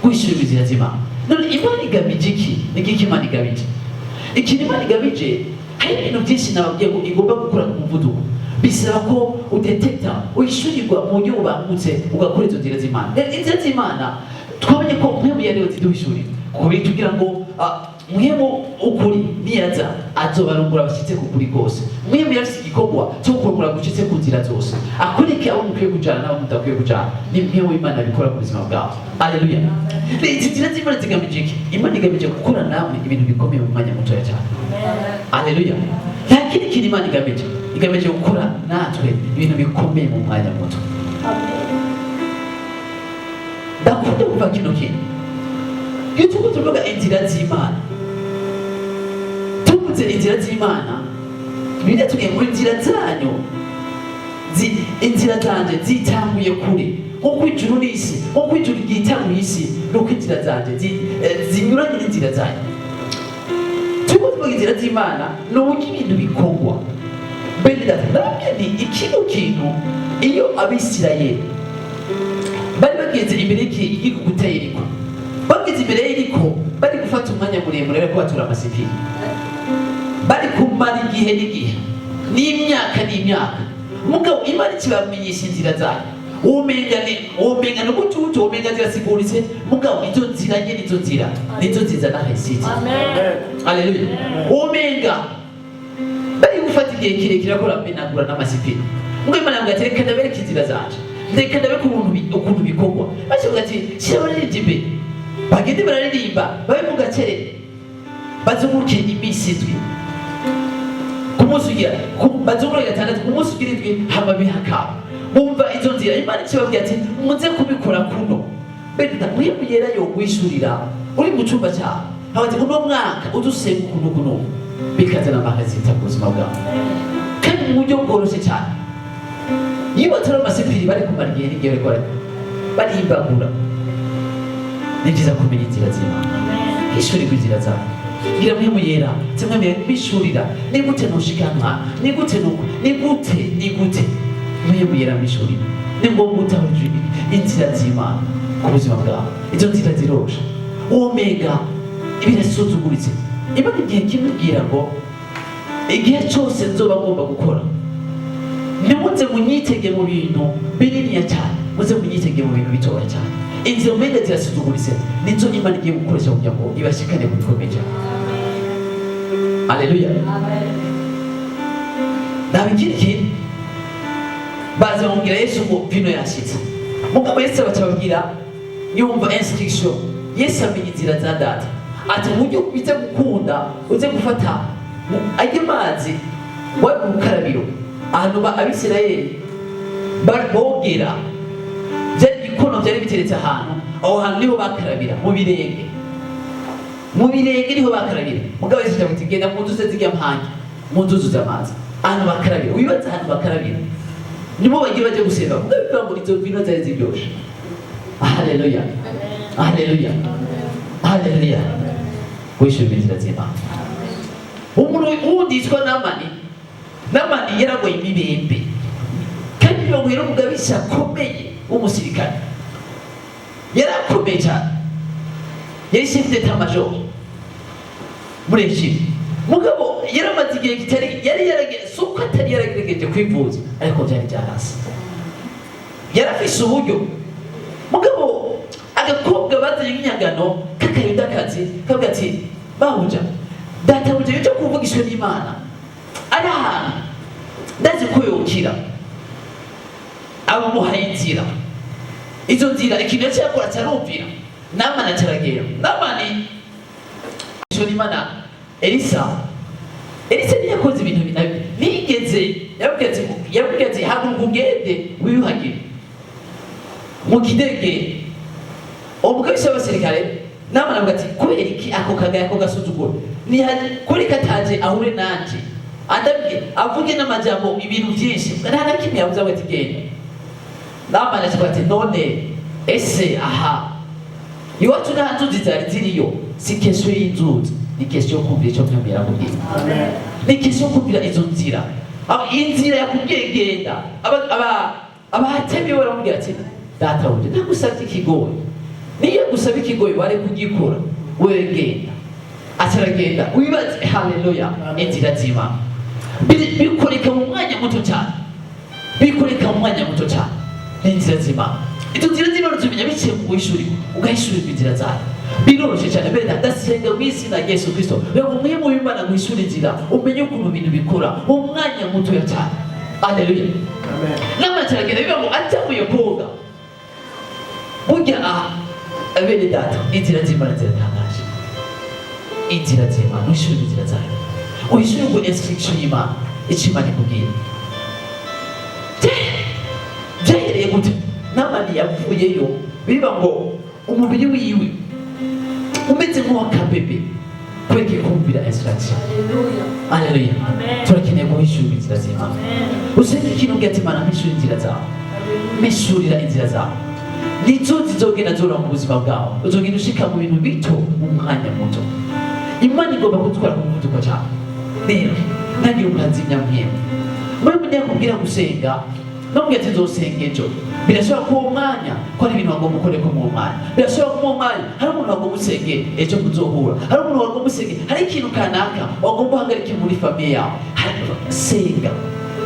guhishurirwa inzira z'Imana. None Imana igamije iki? Ni iki Imana igamije? Ikintu Imana igamije, hari ibintu byinshi nababwiye ngo igomba gukora ku muvuduko. Bisaba ko udetekta, uhishurirwa mu buryo bubangutse, ugakora izo nzira z'Imana. Rero inzira z'Imana twabonye ko mpwemu yariyo ziduhishurira kuko tugira ngo Mpwemu ukuri niyaza azobarungura bashyitse ku kuri kose. Mpwemu yarafise igikorwa cyo kurungura gushitse ku nzira zose, akwereke abo mukwiye kujana n'abo mudakwiye kujana. Ni Mpwemu w'Imana abikora mu buzima bwawe. Aleluya. Izi nzira z'Imana zigamije iki? Imana igamije gukora namwe ibintu bikomeye mu mwanya mutoya cyane. Aleluya. Nta kindi kintu Imana igamije, igamije gukora natwe ibintu bikomeye mu mwanya muto. Ndakunda kuva kino kintu. Iyo turiko tuvuga inzira z'Imana, tuvuze inzira z'Imana, Bibiliya tubwiye ngo inzira zanyu inzira zanje zitanguye kure nkuko ijuru n'isi, nkuko ijuru ryitanguye isi, nuko inzira zanje zinyuranye n'inzira zanyu. Turiko tuvuga inzira z'Imana ni uburyo ibintu bikorwa. Bene data, ndababwiye nti ikino kintu, iyo Abisirayeli bari bageze imbere y'igikuta Yeriko, bageze imbere y'Yeriko, bari gufata umwanya muremure bariko batura amasipiri, bari kumara igihe n'igihe n'imyaka n'imyaka. Mugabo Imana ikibamenyesha inzira zayo, womenga ni ubucucu, womenga zirasiguritse. Mugabo izo nzira nyene, izo nzira nizo zizana réussite. Aleluya. Womenga bari gufata igihe kirekire ko baramenagura n'amasipiri. Mugabo Imana yavuga ati: "Reka ndabereke inzira zanje, reka ndabereke ukuntu bikorwa." Bakivuga ati: "Shyira abaririmbyi imbere, bagende bararirimba, babe mu gacerere, bazunguruke iminsi 7, ku munsi ugira bazunguruke 6, ku munsi ugira 7 hama bihakaba." Bumva izo nzira Imana ikibabwira ati: "Muze kubikora kuno." Bene Mpwemu Yera yokwishurira uri mu cyumba cyawe, ati: "Uno mwaka udusenga ukuntu kuno," bikazana ama résultats ku buzima bwawe kandi mu buryo bworoshye cyane. Iyo batari amasipiri, bari kumara igihe n'igihe bariko barimbagura. Ni byiza kumenya inzira z'Imana, hishurirwa inzira zawe. Bwira Mpwemu Yera, ati: "Mpwemu Yera, mbishurira, ni gute noshikanwa, ni gute nuko, ni gute, ni gute?" Mpwemu Yera mbishurira. Ni ngombwa utahura inzira z'Imana ku buzima bwawe. Izo nzira zirosha, womenga birasuzuguritse. Imana igihe kimwe ibwira ngo: "Igihe cyose nzoba ngomba gukora, ntimuze munyitege mu bintu bininiya cyane, muze munyitege mu bintu bitoya cyane." Inzira umenga zirasuzuguritse nizo Imana igiye gukoresha kugira ngo ibashikane ku bikomeye cyane. Aleluya. Nta ikindi kintu, baza bamubwira Yesu ngo vino yashitse. Mugabo Yesu abacababwira, yumva instruction. Yesu amenya inzira za Data, ati: "Mu buryo bize gukunda, uze gufata ajye mazi wari mu rukarabiro, ahantu Abisirayeli bogera, byari ibikono byari biteretse ahantu. Aho hantu niho bakarabira mu birenge, mu birenge niho bakarabira." Mugabo Yesu avuga ati: "Genda mu nzu ze zijya mpange, mu nzu zuzuye amazi, ahantu bakarabira." Wibaza ahantu bakarabira nibo bagiye bajya gusenga. Mugabo bivuga ngo izo vino zari ziryoshe. Haleluya, haleluya, haleluya. Wishyura inzira z'Imana. Umuntu wundi yitwa Namani. Namani yaragoye imibembe, kandi baguye n'umugabisha akomeye w'umusirikare. Yarakomeye cyane, yari chef d'état major muri Egypte. Mugabo yaramaze igihe kitari yari yarageze, si uko atari yaragerageje kwivuza, ariko byari byarase. Yarafise uburyo, mugabo agakobwa bazanye nk'inyagano k'akayudakazi kavuga ati: "Babuja, databuja yoja kuvugishwa n'Imana, ari ahantu ndazi ko yokira." Abamuhaye inzira, izo nzira ikintu yaciye akora, cyarumvira. Namani acaragenda. Namani n'Imana Elisa. Elisa ntiyakoze ibintu nigeze. Yababwiye ati: "Haguruka ugende wiyuhagire mu kidege." Umugabisha w'abasirikare Namani avuga ati: "Kubera iki ako kagaya, ako gasuzuguro, kuri kataje ahure nanje, andabwiye, avuge n'amajambo, ibintu byinshi?" Nta na kimwe yavuze. Avuga ati: "Genda." Namani avuga ati: "None ese aha iwacu nta nzuzi zari ziriyo?" Si question y'inzuzi, ni question yo kumvira icyo Mwami yarakubwiye, ni question yo kumvira izo nzira. Inzira yakubwiye genda. Abahatemi baramubwira ati: "Databuja ntagusabye ikigoyi, niyo gusaba ikigoyi wari kugikora wewe, genda." Acaragenda. Wibaze, haleluya, inzira z'Imana bikoreka mu mwanya muto cyane, bikoreka mu mwanya muto cyane. Ni inzira z'Imana. Izo nzira z'Imana uzimenya biciye mu guhishurirwa, ugahishurirwa inzira zayo. Biroroshye cyane mbere, ndasenga mu izina rya Yesu Kristo kugira ngo Mpwemu w'Imana guhishura inzira, umenye ukuntu ibintu bikora mu mwanya mutoya cyane. Aleluya. Namani aragenda, bivuga ngo atanguye koga burya. Aha bene data, inzira z'Imana ziratangaje. Inzira z'Imana, uhishure inzira zayo, uhishure ngo instruction y'Imana, icyo Imana ikubwira. Byahereye gute? Namani yavuyeyo, biba ngo umubiri wiwe umeze nk'uwakabebe kwereke kumvira instruction. Haleluya. Turakeneye guhishura inzira z'Imana. Usenge ikintu, ubwira ati: "Imana, mpishura inzira zawe, mpishurira inzira zawe." Nizo zizogenda zoroha mu buzima bwawe, uzogenda ushika mu bintu bito mu mwanya muto. Imana igomba kudutwara ku muvuduko cyane. Rero ntagire umuntu azimya Mpwemu. Muri yakubwira gusenga, namubwira ati: "Nzosenga ejo." Birashobora kuba uwo mwanya ko hari ibintu wagomba ukore ko mu mwanya, birashobora kuba uwo mwanya hari umuntu wagomba usenge ejo muzohura, hari umuntu wagomba usenge, hari ikintu kanaka wagomba uhagarike muri famille yawe. Senga.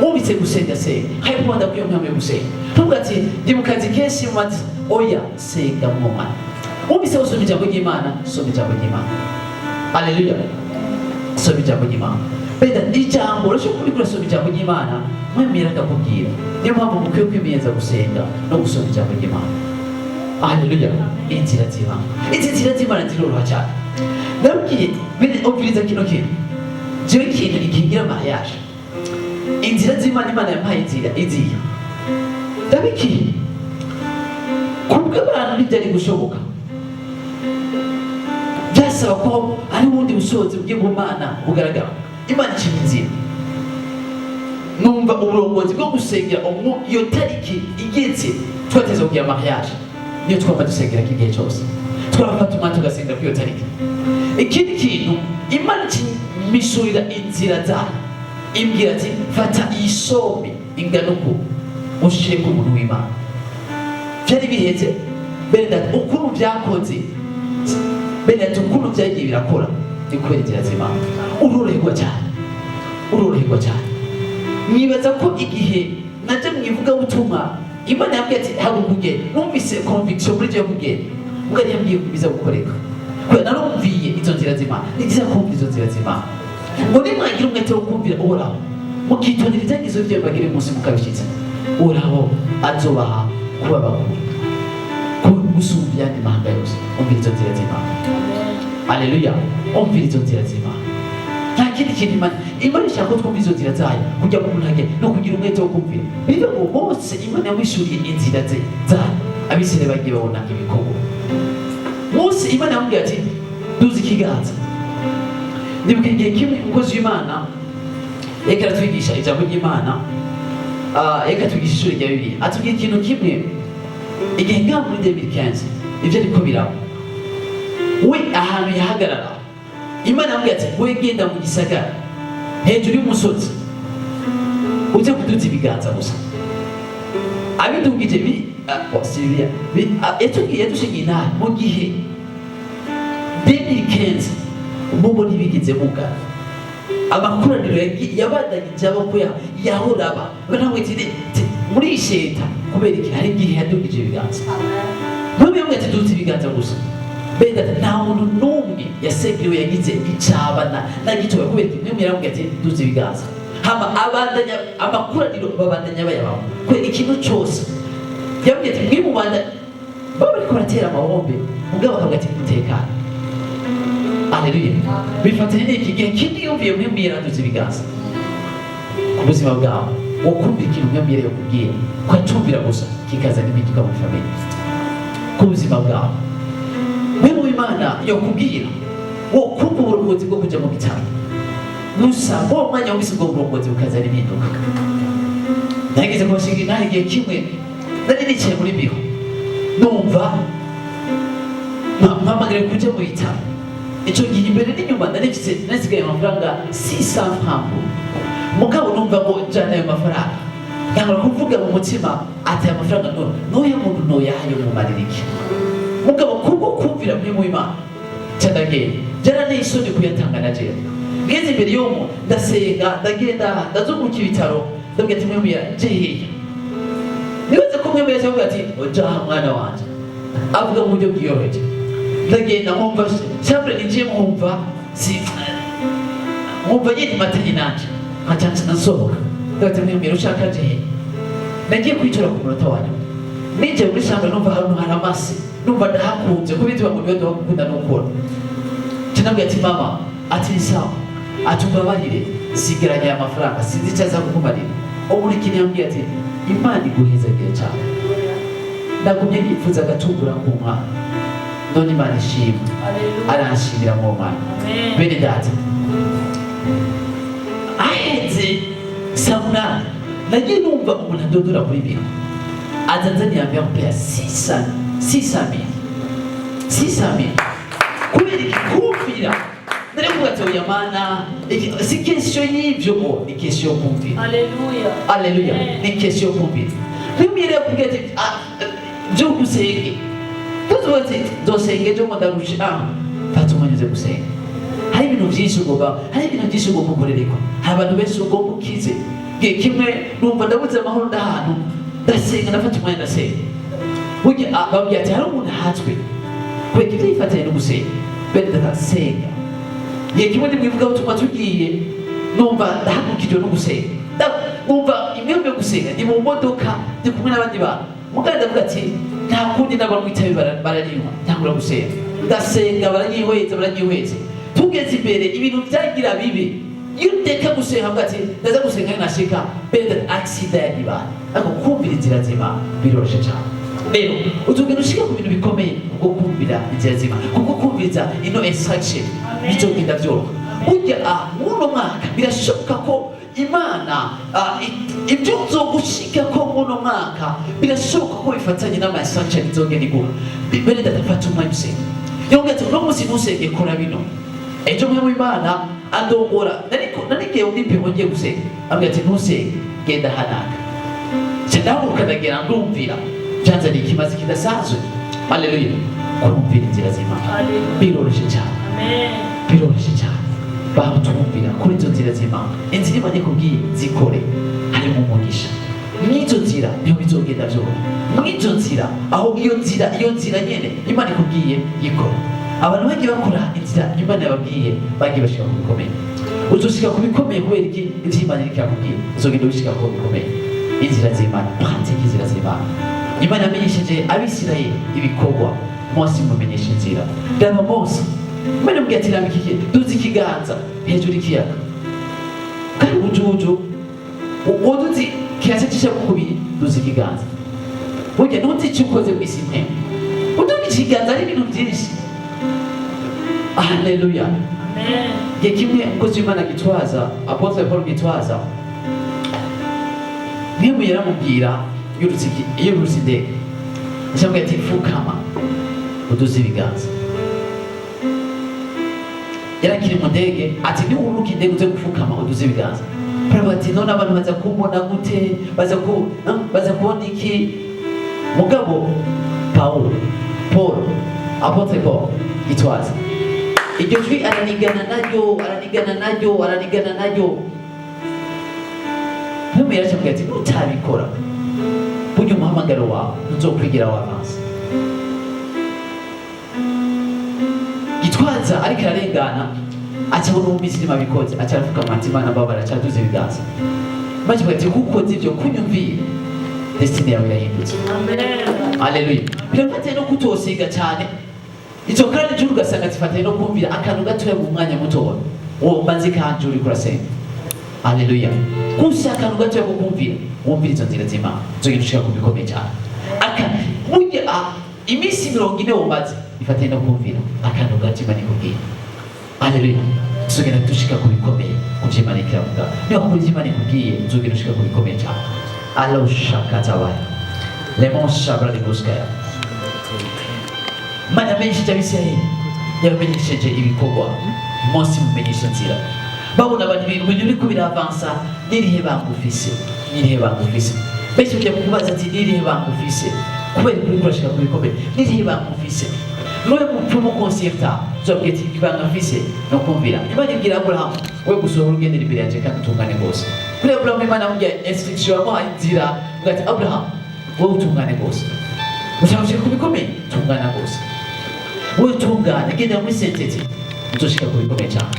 Wumvise gusenga, senga. Hari kuba ndakwiye mpamvu yo gusenga. Ntuvuga ati: "Ndi mu kazi kenshi mu ati." Oya, senga mu mwanya. Wumvise usoma ijambo ry'Imana, soma ijambo ry'Imana. Haleluya. Soma ijambo ry'Imana. Beda ijambo, urashobora kuba uriko urasoma ijambo ry'Imana, mwemera akakubwira. Niyo mpamvu mukwiye kwimenyereza gusenga no gusoma ijambo ry'Imana. Haleluya. Inzira z'Imana, izi nzira z'Imana ziroroha cyane. Nabwiye bene, umviriza kino kintu. Jewe ikintu ikingira mariage, inzira z'Imana, Imana yampaye inzira iziye ndabikiye kubw'abantu ntibyari gushoboka. Byasaba ko ari ubundi bushobozi bw'Imana bugaragara. Imana icima inzira, numva uburongozi bwo gusengera iyo tariki igeze twateze kugira mariage, niyo twaba dusengera igihe cyose, twafata umwanya tugasengera kuri iyo tariki. Ikindi kintu, Imana ikimishurira inzira zayo, imbwira ati: "Fata iyi somme ingana uku ushire ku muntu w'Imana." Byari biheze bene data. Ukuntu byakoze bene data, ukuntu byagiye birakora, ni kubera inzira z'Imana. Uroroherwa cyane, uroroherwa cyane. Mwibaza ko igihe najya mu ivugabutumwa, Imana yambwiye ati: "Haguruka ugende." Numvise conviction muri byo kugenda, mbwa yambwiye kubiza gukoreka kubera narumviye izo nzira z'Imana. Ni byiza kumva izo nzira z'Imana, ngo nimwagira umwete wo kumvira Uhoraho, mukitondera ibyagizo byo bagire umunsi mukabishyitsa, Uhoraho azobaha kuba bakuru gusumba ayandi mahanga yose. Umvira izo nzira z'Imana. Aleluya. Umvira izo nzira z'Imana. Nta kindi kintu Imana ishaka ko twumva izo nzira zayo, kugira ngo umuntu agere no kugira umwete wo kumvira. Bivuga ngo Mose Imana yamwishuriye inzira ze zayo, Abisirayeli bagiye babona ibikorwa. Mose Imana yamubwiye ati: "Duza ikiganza." Ndibuka igihe kimwe umukozi w'Imana yariko aratwigisha ijambo ry'Imana, yariko atwigisha ishuri rya Bibiliya, atubwira ikintu kimwe. Igihe ngaha muri 2015 ibyo ariko biraba, we ahantu yahagarara, Imana yamubwiye ati: "We genda mu gisagara hejuru y'umusozi, uze kuduza ibiganza gusa." Abidugije bi oh, si Bibiliya. Yatubwiye, yadushingiye intahe mu gihe 2015 mubo ntibigeze mugana amakoraniro yabandanyije aba ko yahora aba banamwe ati: "Muri isheta." Kubera iki? Hari igihe yadugije ibiganza. None yamwe ati: "Duze ibiganza gusa." Benda nta muntu n'umwe yasengeriwe yagize icabana na gitoya. Kubera iki? Mwemwe yaramubwiye ati: "Duze ibiganza." Hama abandanya amakoraniro, babandanya bayabaho kubera ikintu cyose yabwiye ati: "Mwimubanda." Baba bariko baratera amabombe, mugabo bakavuga ati: "Mutekane." Aleluya. Bifatanye n'iki gihe kindi yumviye Mpwemu yaraduze ibiganza ku buzima bwawe. Wokumva ikintu Mpwemu yakubwiye, ukacyumvira gusa, kikazana impinduka mu famille, ku buzima bwawe. Mpwemu w'Imana yokubwira, wokumva uburongozi bwo kuja mu bitaro gusa, uwo mwanya wumvise ubwo burongozi bukazana impinduka. Nageze kubashinga intahe. Igihe kimwe nari nicaye muri biro, numva mpamagara kuja mu bitaro. Icyo gihe imbere n'inyuma nari mfise, nasigaye amafaranga 600 francs. Mugabo numva ngo jana ayo mafaranga. Ntangura kuvuga mu mutima ati: "Aya mafaranga none n'uyu muntu noyahaye mumarira iki?" Mugabo kubwo kumvira Mpwemu w'Imana, ca ndagenda. Byaranteye isoni kuyatanga na jewe. Ngeze imbere y'uwo muntu, ndasenga, ndagenda, ndazunguruka ibitaro, ndabwira ati: "Mpwemu je hehe?" Nibaze ko Mpwemu yaje avuga ati: "Ojaha mwana wanje." Avuga mu buryo bwiyoroheje. Ndagenda nkumva chambre ninjiye, nkumva si nkumva nyine matanye nanje, nkaca nsohoka. Ndabati mwemera ushaka je he? Nagiye kwicara ku munota wa nyuma. Ninjiye muri chambre, numva ahantu hari amase, numva ndahakunze kuko ngo niwe ndakunda nukora. Kinabwiye ati: "Mama," ati, "ni sawa," ati, "umbabarire, sigaranye aya mafaranga, sinzi icyo aza kukumarira." Ubu ikintu yambwiye ati: "Imana iguhezagire cyane, ndagumye nifuza agatungura ku mwana, none Imana ishimwe." Haleluya. Aranshimira mu Mana. Amen. Bene data, aheze saa 8 nagiye numva umuntu adodora kuri biro, aza anzaniye enveloppe ya 600 600 mille, 600 mille. Kubera iki? Kumvira. Nari kuvuga ati: "Oya Mana, si question y'ivyo ngo ni question yo kumvira." Haleluya. Aleluya. Amen. Ni question yo kumvira. Bimwe kubwira ati: "Ah, byuka usenge," tuzuba ati: "Nzosenge ejo ngo ndarushe." Ah, fata umwanya uze gusenga. Hari ibintu byinshi ugomba, hari ibintu byinshi ugomba gukorereko, hari abantu benshi ugomba ukize. Igihe kimwe numva ndabuze amahoro, ndahantu ndasenga, ndafata umwanya ndasenga. Burya bambwira ati: "Hari umuntu ahatswe kubera ibyo yifatanya no gusenga." Bene data, senga. Igihe kimwe ndi mwivugabutumwa, tugiye, numva ndahagurukijwe no gusenga. Numva imwe yo gusenga, ndi mu modoka, ndi kumwe n'abandi bantu, mugabo ndavuga ati: "Nta kundi, n'abanywa itabi bararinywa." Ntangura gusenga, ndasenga, baranyihweza, baranyihweza. Tugeze imbere, ibintu byagira bibi. Iyo ndeka gusenga, mvuga ati: "Ndaza gusenga nashika," bene accident yagibaye. Ariko kumvira inzira z'Imana biroroshe cyane. Rero uzogenda ushika ku bintu bikomeye kubwo kumvira inzira z'Imana, kubwo kumviriza ino instruction. Amen. Bizogenda byoroha. Burya muno mwaka birashoboka ko Imana ibyo uzogushika ko muno mwaka birashoboka ko bifatanye n'ama instruction izogenda iguha. Bene data, fata umwanya usenge. Yongeye ati: "Uno munsi ntusenge, kora bino." Ejo mwe w'Imana andongora, nariko narigiye undi mpimo, ngiye gusenga, ambwira ati: "Ntusenge, genda hanaka." Nca ndahaguruka, ndagenda, ndumvira, byanzaniye ikimazi kidasanzwe. Haleluya. Kumvira inzira z'Imana Haleluya. biroroshye cyane. Amen. Biroroshye cyane. Batwumvira kuri izo nzira z'Imana. Inzira Imana ikubwiye zikore, harimo umugisha. Mw'izo nzira niho bizogenda byoroha, mw'izo nzira, aho iyo nzira, iyo nzira nyene Imana ikubwiye yikora. Abantu bagiye bakora inzira Imana yababwiye, bagiye bashika ku bikomeye. Uzoshika ku bikomeye kubera iki? Ivyo Imana iriko irakubwira, uzogenda wishika ku bikomeye. Inzira z'Imana, pratique inzira z'Imana. Imana yamenyesheje Abisirayeli ibikorwa, Mose imumenyesha inzira. Raba Mose, Imana imubwira ati: "Ramba iki, duza ikiganza hejuru y'ikiyaga." Kandi ubujuju uduzi kirase cisha kubiri, duza ikiganza. Burya ntuzi icyo ukoze mu isi mwe, uduga ikiganza ari ibintu byinshi. Haleluya. Amen. Igihe kimwe umukozi w'Imana Gitwaza, Apôtre Paul Gitwaza, niyo yaramubwira yurutse indege, acamubwira ati: "Pfukama uduze ibiganza." Yarakiri mu ndege, ati: "Niwuruka indege uze gupfukama uduze ibiganza." Baravuga ati: "None abantu baza kumbona gute? Baza ku baza kubona iki?" Mugabo Paulo, Paul, Apôtre Paul Gitwaza, iryo jwi aranigana naryo, aranigana naryo, aranigana naryo. Ntumu yaracamubwira ati: "Nutabikora, burya umuhamagaro wawe ntuzokwigira wavansa." Gitwaza ariko ararengana, acabona umumisirimu abikoze, aca aravuga ati: "Imana mbabara." Aca araduza ibiganza, maze ati: "Kuko ivyo kunyumviye, destiny yawe irahindutse." Amen. Haleluya. Birafatanye no kutosiga cyane izo kandi juru, ugasanga zifatanye no kumvira akantu gatoya mu mwanya mutoya uwo mbanze kanje uriko urasenga. Haleluya. Gusa akantu gatoya ko kumvira, wumvira izo nzira z'Imana, uzogenda ushika ku bikomeye cyane. Aka burya iminsi 40 wumaze ifatanye no kumvira akantu gato Imana ikubwiye. Haleluya. Tuzogenda dushika ku bikomeye ku vyo Imana ikiravuga. Niba kuri ivyo Imana ikubwiye, uzogenda ushika ku bikomeye cyane. Alo shakatabaye lemon shabra de buskaya. Imana yamenyesheje Abisirayeli, yabamenyesheje ibikorwa, Mose imumenyesha inzira. Babona abantu ibintu biriko biravansa. N'irihe banga ufise? N'irihe banga ufise? Benshi bajya kukubaza ati: "N'irihe banga ufise kubera kuri kurashika ku bikomeye? N'irihe banga ufise?" N'uwe mupfumu consulta, uzabwira ati: "Ibanga mfise no kumvira." Imana ibwira Aburahamu: "We gusohora ugendera imbere yanje kandi utungane rwose." Kuri Aburahamu Imana yamubwiye instruction, yamuhaye inzira, avuga ati: "Aburahamu, wowe utungane rwose, ushaka gushika ku bikomeye, tungana rwose." Wowe utungane, gendera muri sainteté, uzoshika ku bikomeye cyane.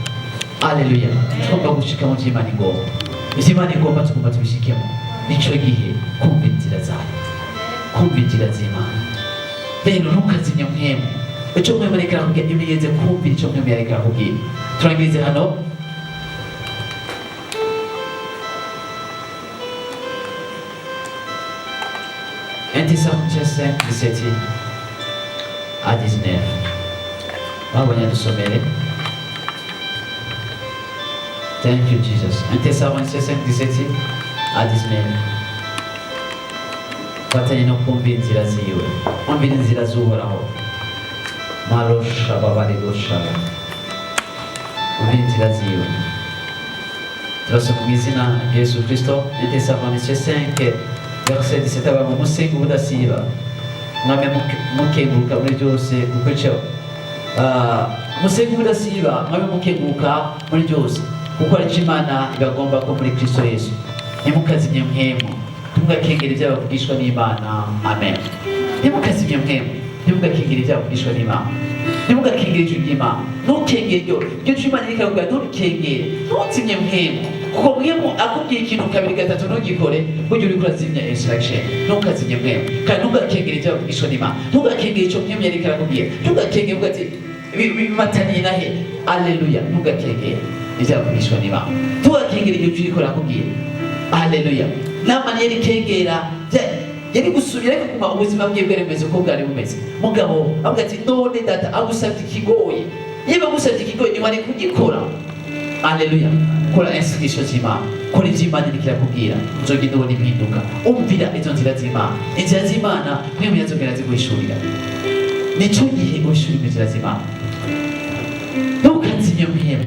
Aleluya! Tugomba gushika mu vy'Imana igomba. Ivy'Imana igomba tugomba tubishikemo. Nico gihe kumva inzira zayo, kumva inzira z'Imana. Rero ntukazimye Mpwemu. Ico Mpwemu ariko arakubwira, imenyereze kumvira ico Mpwemu yariko arakubwira. Turangirize hano. 1 Thessaloniciens 5, 17 à 19. Babonye dusomere. Thank you, Jesus. 1 Thessaloniciens 5, 17 à 19. Fatanye no kumva inzira ziwe, kumvira inzira z'Uhoraho. Marosha babaregoshaba, kumvira inzira ziwe. Turasoma mu izina rya Yesu Kristo. 1 Thessaloniciens 5 verset 17: "Abantu musenga ubudasiba, mwame mukenguruka muri byose, kuko ico musenga ubudasiba, mwame mukenguruka muri byose, kuko ari cyo Imana ibagomba ko muri Kristo Yesu. Ntimukazimye Mpwemu, ntimugakengere ibyabavugishwa n'Imana." Amen. Ntimukazimye Mpwemu, ntimugakengere ibyabavugishwa n'Imana, ntimugakengere ijwi ry'Imana. Ntukengere iryo jwi Imana iriko irakubwira, nturikengere, ntuzimye Mpwemu, kuko Mpwemu akubwiye ikintu kabiri, gatatu, ntugikore, burya uriko urazimya instruction. Ntukazimye Mpwemu kandi ntugakengere ibyabavugishwa n'Imana. Ntugakengere ico Mpwemu yariko arakubwira. Ntugakengere uvuga ati: "Bimataniye na he?" Aleluya! Ntugakengere ibyavugishwa n'Imana, ntugakengere iryo jwi riko rirakubwira. Aleluya! Namani yari kengera, yari gusubira, ariko kuguma ubuzima bwe bwari bumeze uko bwari bumeze. Mugabo avuga ati: "None data agusabye ikigoye, niba agusabye ikigoye ntiwari kugikora?" Aleluya! Kora instruction z'Imana, kora ivyo Imana iriko irakubwira, uzogenda ubona impinduka. Umvira izo nzira z'Imana. Inzira z'Imana niyo yazogera ziguhishurira. Nico gihe uhishurira inzira z'Imana. Ntukazimye Mpwemu,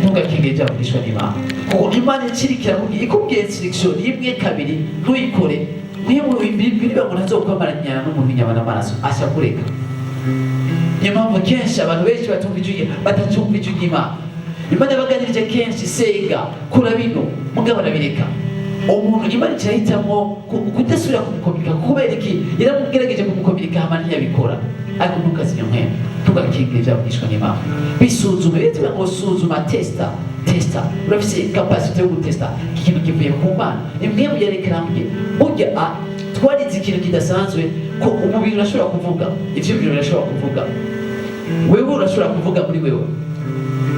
ntugakengere ibyavugishwa n'Imana, kuko Imana ikirikira irakubwira, ikubwiye instruction rimwe, kabiri, ntuyikore, Mpwemu biriba ngo ntazokwamaranyana n'umuntu inyama n'amaraso, asha kureka. Niyo mpamvu kenshi abantu benshi batumva ijwi, batacumva ijwi ry'Imana. Imana yabaganirije kenshi: "Senga, kora bino," mugabo arabireka. Umuntu Imana ikirahitamo kudasubira kumukominika. Kubera iki? Yaramugerageje kumukominika, hama ntiyabikora. Ariko ntukazimye Mpwemu, ntugakingire ibyavugishwa n'Imana. Bisuzume. Bivuga ngo suzuma, testa, testa. Urafise capacité yo gutesta iki kintu kivuye ku Mana? Imwe mu yerekerambye burya twarize ikintu kidasanzwe, ko umubiri urashobora kuvuga, ivyiyumviro birashobora kuvuga, wewe urashobora kuvuga muri wewe,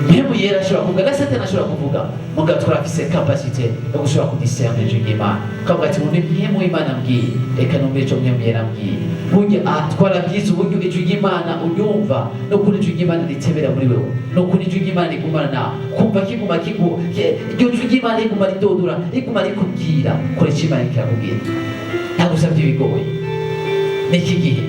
Mpwemu Yera ashobora kuvuga, na Satani ashobora kuvuga. Mugabo turafise capacité yo gushobora kudiscerner ijwi ry'Imana, ukavuga ati: "Ubu ni Mpwemu w'Imana ambwiye, reka numve ico Mpwemu Yera ambwiye." Burya twarabyize uburyo ijwi ry'Imana uryumva, n'ukuntu ijwi ry'Imana ritebera muri wewe, n'ukuntu ijwi ry'Imana rigumana nawe, kumva kiguma kigu iryo jwi ry'Imana riguma ridodora, riguma rikubwira. Kora ico Imana kirakubwira, ntagusabye ibigoye. Niki gihe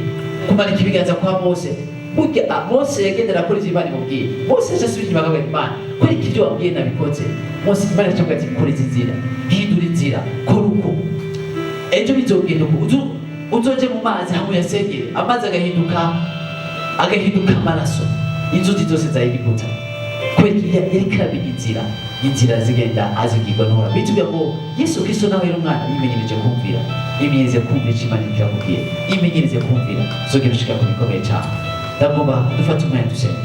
kumanika ibiganza kwa Mose. Burya Mose yagendera kuri ivyo Imana imubwiye. Mose yaje asubira inyuma akavuga: "Imana, kora iki? Ibyo wambwiye nabikoze." Mose, Imana iravuga ati: "Kora izi nzira, hindura inzira, kora uko, ejo bizogenda uko. Uzoje mu mazi hamwe uyasengere." Amazi agahinduka amaraso, inzuzi zose za Egiputa. Kubera iki? Yariko aramenya inzira. Inzira zigenda azigirwa n'Uhoraho. Bitubwira ngo Yesu Kristo nawe yari umwana, yimenyereje kumvira. Imenyereze kumvira icyo Imana iriko irakubwira, imenyereze kumvira, uzogenda ushika ku bikomeye cyane. Ndagomba dufate umwanya dusenga.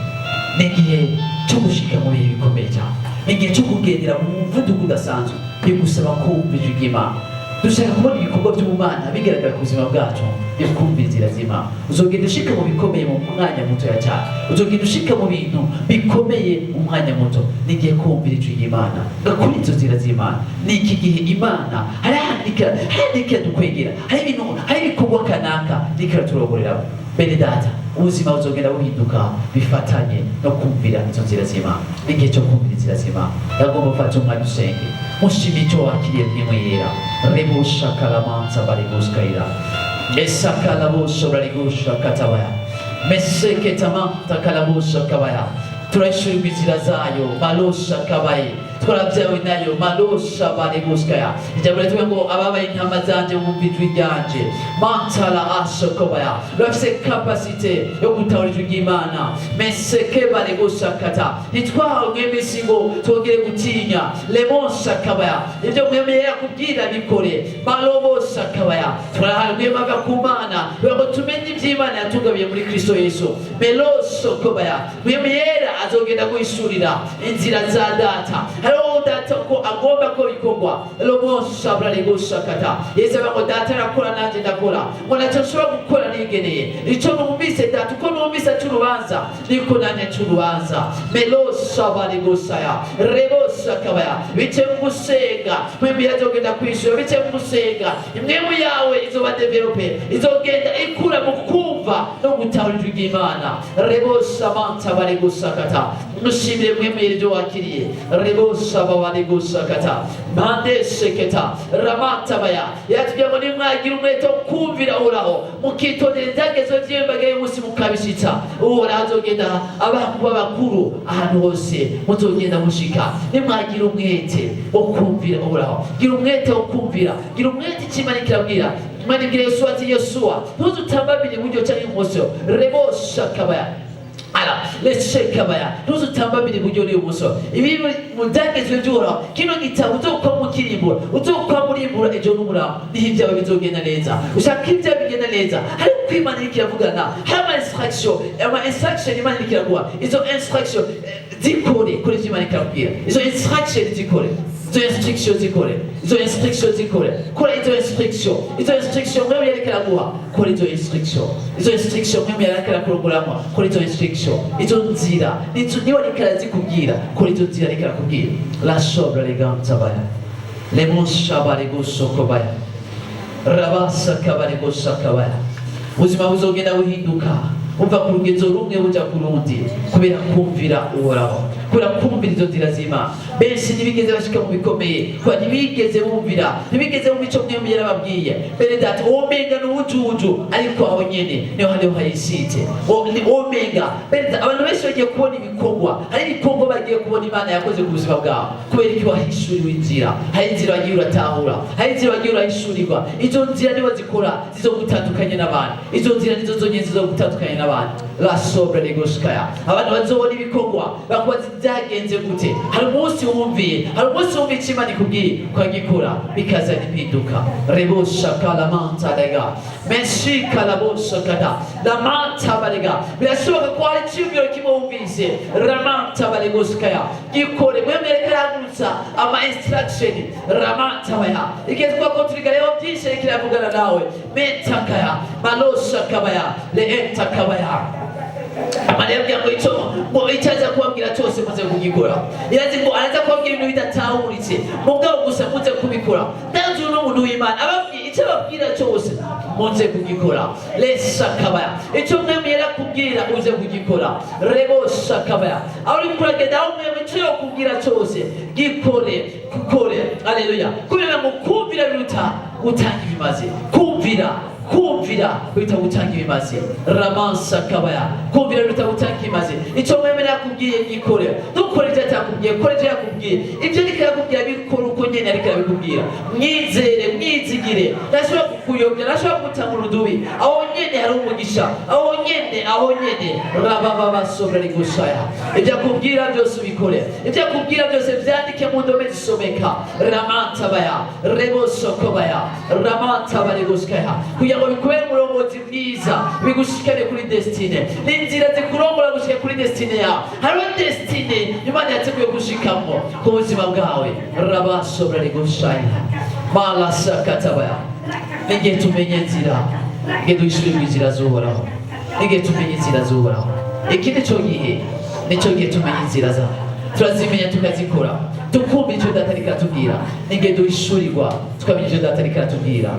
Ni igihe cyo gushika mu bihe bikomeye cyane, ni igihe cyo kugendera mu muvuduko udasanzwe. Bigusaba kumva ijwi ry'Imana. Dushaka kubona ibikorwa by'ubumana bigaragara ku buzima bwacu, ni kumva inzira z'Imana. Uzogenda ushika mu bikomeye mu mwanya mutoya cyane, uzogenda ushika mu bintu bikomeye mu mwanya muto. Ni igihe kumvira ijwi ry'Imana, ugakora izo nzira z'Imana. Ni iki gihe Imana hari ahantu dukwegera, hari ibintu, hari ibikorwa kanaka rikira turogoreramo. Bene data, ubuzima buzogenda buhinduka bifatanye no kumvira izo nzira z'Imana. Ni igihe cyo kumvira inzira z'Imana. Ndagomba gufata umwanya usenge, mushima icyo wakiriye Mpwemu Yera. Rebusha kalamanza bariguskaira esakalabusha barigusha katabaya meseketamanta kalabusha kabaya. Turashurirwa inzira zayo, marosha kabaye. Twarabyawe nayo. Malosha barebuskaya. Ijambo riratubwira ngo ababaye intama zanje bumva ijwi ryanje. Mantala ashokobaya. Urafise capacité yo gutahura ijwi ry'Imana. Meseke barebushakata. Ntitwahawe Mpwemu isi ngo twongere gutinya. Lemonshakabaya. Ibyo Mpwemu yakubwira bikore. Maloboshakabaya. Turahawe Mpwemu ava ku Mana kugira ngo tumenye iby'Imana yatugabiye muri Kristo Yesu. Melosokobaya. Mpwemu Yera azogenda guhishurira inzira za Data. Hariho Data ko agomba ko bikorwa. Lomoshabraregushakata. Yesu avuga ngo Data arakora, nanjye ndakora, ngo ntacyo nshobora gukora nigeneye. Icyo numvise Data, uko numvise aca urubanza, niko nanjye nca urubanza. Meloshabaregusaya reboshakabaya. Bice mu gusenga, Mpwemu azogenda kwishura. Bice mu gusenga, impwemu yawe izoba développée, izogenda ikura mu kumva no gutahura ijwi ry'Imana. Reboshamanta baregusakata. Mushimire Mpwemu ibyo wakiriye. Reboshababaregusakata mpande sheketa ramatabaya. Yatubwiye ngo nimwagira umwete wo kumvira Uhoraho, mukitondera ibyagezwe vy'imbaga y'umunsi, mukabishitsa, Uhoraho azogenda abaha kuba bakuru ahantu hose muzogenda mushika. Nimwagira umwete wo kumvira Uhoraho. Gira umwete wo kumvira, gira umwete. Icyo Imana ikirabwira, Imana ibwira Yosuwa ati: "Yosuwa, ntuzutambamire iburyo cyangwa ibumoso." Reboshakabaya ala leshekabaya. Ntuzutambamire iburyo n'ibumoso. Ibi mu byagezwe by'Uhoraho, kino gitabo uzokwama ukirimbura, uzokwama urimbura ejo n'umuramo, niho ibyawe bizogenda neza. Ushaka ibyawe bigenda neza, hari uko Imana iriko iravugana, hari ama instruction, ama instruction Imana iriko iraguha. Izo instruction zikore. Kora ivyo Imana irakubwira. Izo instruction zikore, izo instruction zikore, izo instruction zikore. Kora izo instruction, izo instruction Mpwemu yariko araguha. Kora izo instruction, izo instruction Mpwemu yariko arakurongoramo. Kora izo instruction, izo nzira nizo niba ariko arazikubwira. Kora izo nzira ariko arakubwira. La sobre legantabaya lemushabaregosokobaya rabasakabaregosakabaya. Ubuzima buzogenda buhinduka, buva ku rugezo rumwe buja ku rundi, kubera kumvira Uhoraho, kubera kumvira izo nzira z'Imana. Benshi ntibigeze bashika mu bikomeye kubera ntibigeze bumvira, ntibigeze bumva ico Mpwemu yarababwiye. Bene data, womenga ni ubujuju, ariko aho nyene niho hariho hayisite womenga. Bene data, abantu benshi bagiye kubona ibikorwa, hari ibikorwa bagiye kubona Imana yakoze ku buzima bwabo. Kubera iki? Wahishuriwe inzira. Hari inzira wagiye uratahura, hari inzira wagiye urahishurirwa. Izo nzira niba zikora zizogutandukanya n'abandi. Izo nzira nizo zonyene zizogutandukanya n'abandi. La sobre legoskaya. Abantu bazobona ibikorwa bakubaza byagenze gute. Hari umunsi wumviye, hari umunsi wumviye icyo Imana ikubwiye, ukagikora, bikazana impinduka. Rebosha kalamanta lega menshi kalabosha kada lamanta barega. Birashoboka ko hari icyumviro kimwe wumvise. Ramanta baregoskaya. Gikore. Mwemere karahagurutsa ama instruction. Ramanta baya. Igihe twako turigareho byinshi, ariko iravugana nawe. Metakaya malosha kabaya le enta kabaya. Imana yabwira ngo icyo ngo icyo aza kubabwira cyose muze kugikora. Irazi ngo araza kubabwira ibintu bidatahuritse, mugabo gusa muze kubikora. Ndanzi uno muntu w'Imana ababwira, icyo ababwira cyose muze kugikora. Lesa kabaya. Icyo Mpwemu yarakubwira uze kugikora. Rebosa kabaya. Aho uri kuragenda, aho Mpwemu icyo yokubwira cyose gikore, kukore. Aleluya. Kubera ngo kumvira biruta gutanga ibimazi. Kumvira, kumvira biruta gutanga ibimazi. Ramansa kabaya. Kumvira biruta gutanga ibimazi. Icyo Mpwemu yakubwiye gikore. Ntukore ibyo atakubwiye, kora ibyo yakubwiye. Ibyo ariko arakubwira bikora uko nyene ariko arabikubwira. Mwizere, mwizigire. Ntashobora kukuyobya, ntashobora kugutanga urudubi. Aho nyene hari umugisha, aho nyene, aho nyene. Rabababasobrarigushaya. Ibyo akubwira byose ubikore. Ibyo akubwira byose vyandike mu ndome zisomeka. Ramantabaya rebosokobaya ramantabaregushaya, kugira ngo bikubere umurongozi mwiza, bigushikane kuri destinée. Ni inzira zikurongora gushika kuri destinée yawe. Hariho destinée Imana yateguye gushikamwo ku buzima bwawe. Rabasobrarigushaya malasakatabaya. N'igihe tumenye inzira, igihe duhishurirwa inzira z'Uhoraho, n'igihe tumenye inzira z'Uhoraho, iki nico gihe, nico gihe tumenya inzira zawe, turazimenya, tukazikora, tukumva icyo Data ariko aratubwira. N'igihe duhishurirwa tukamenya icyo Data ariko aratubwira.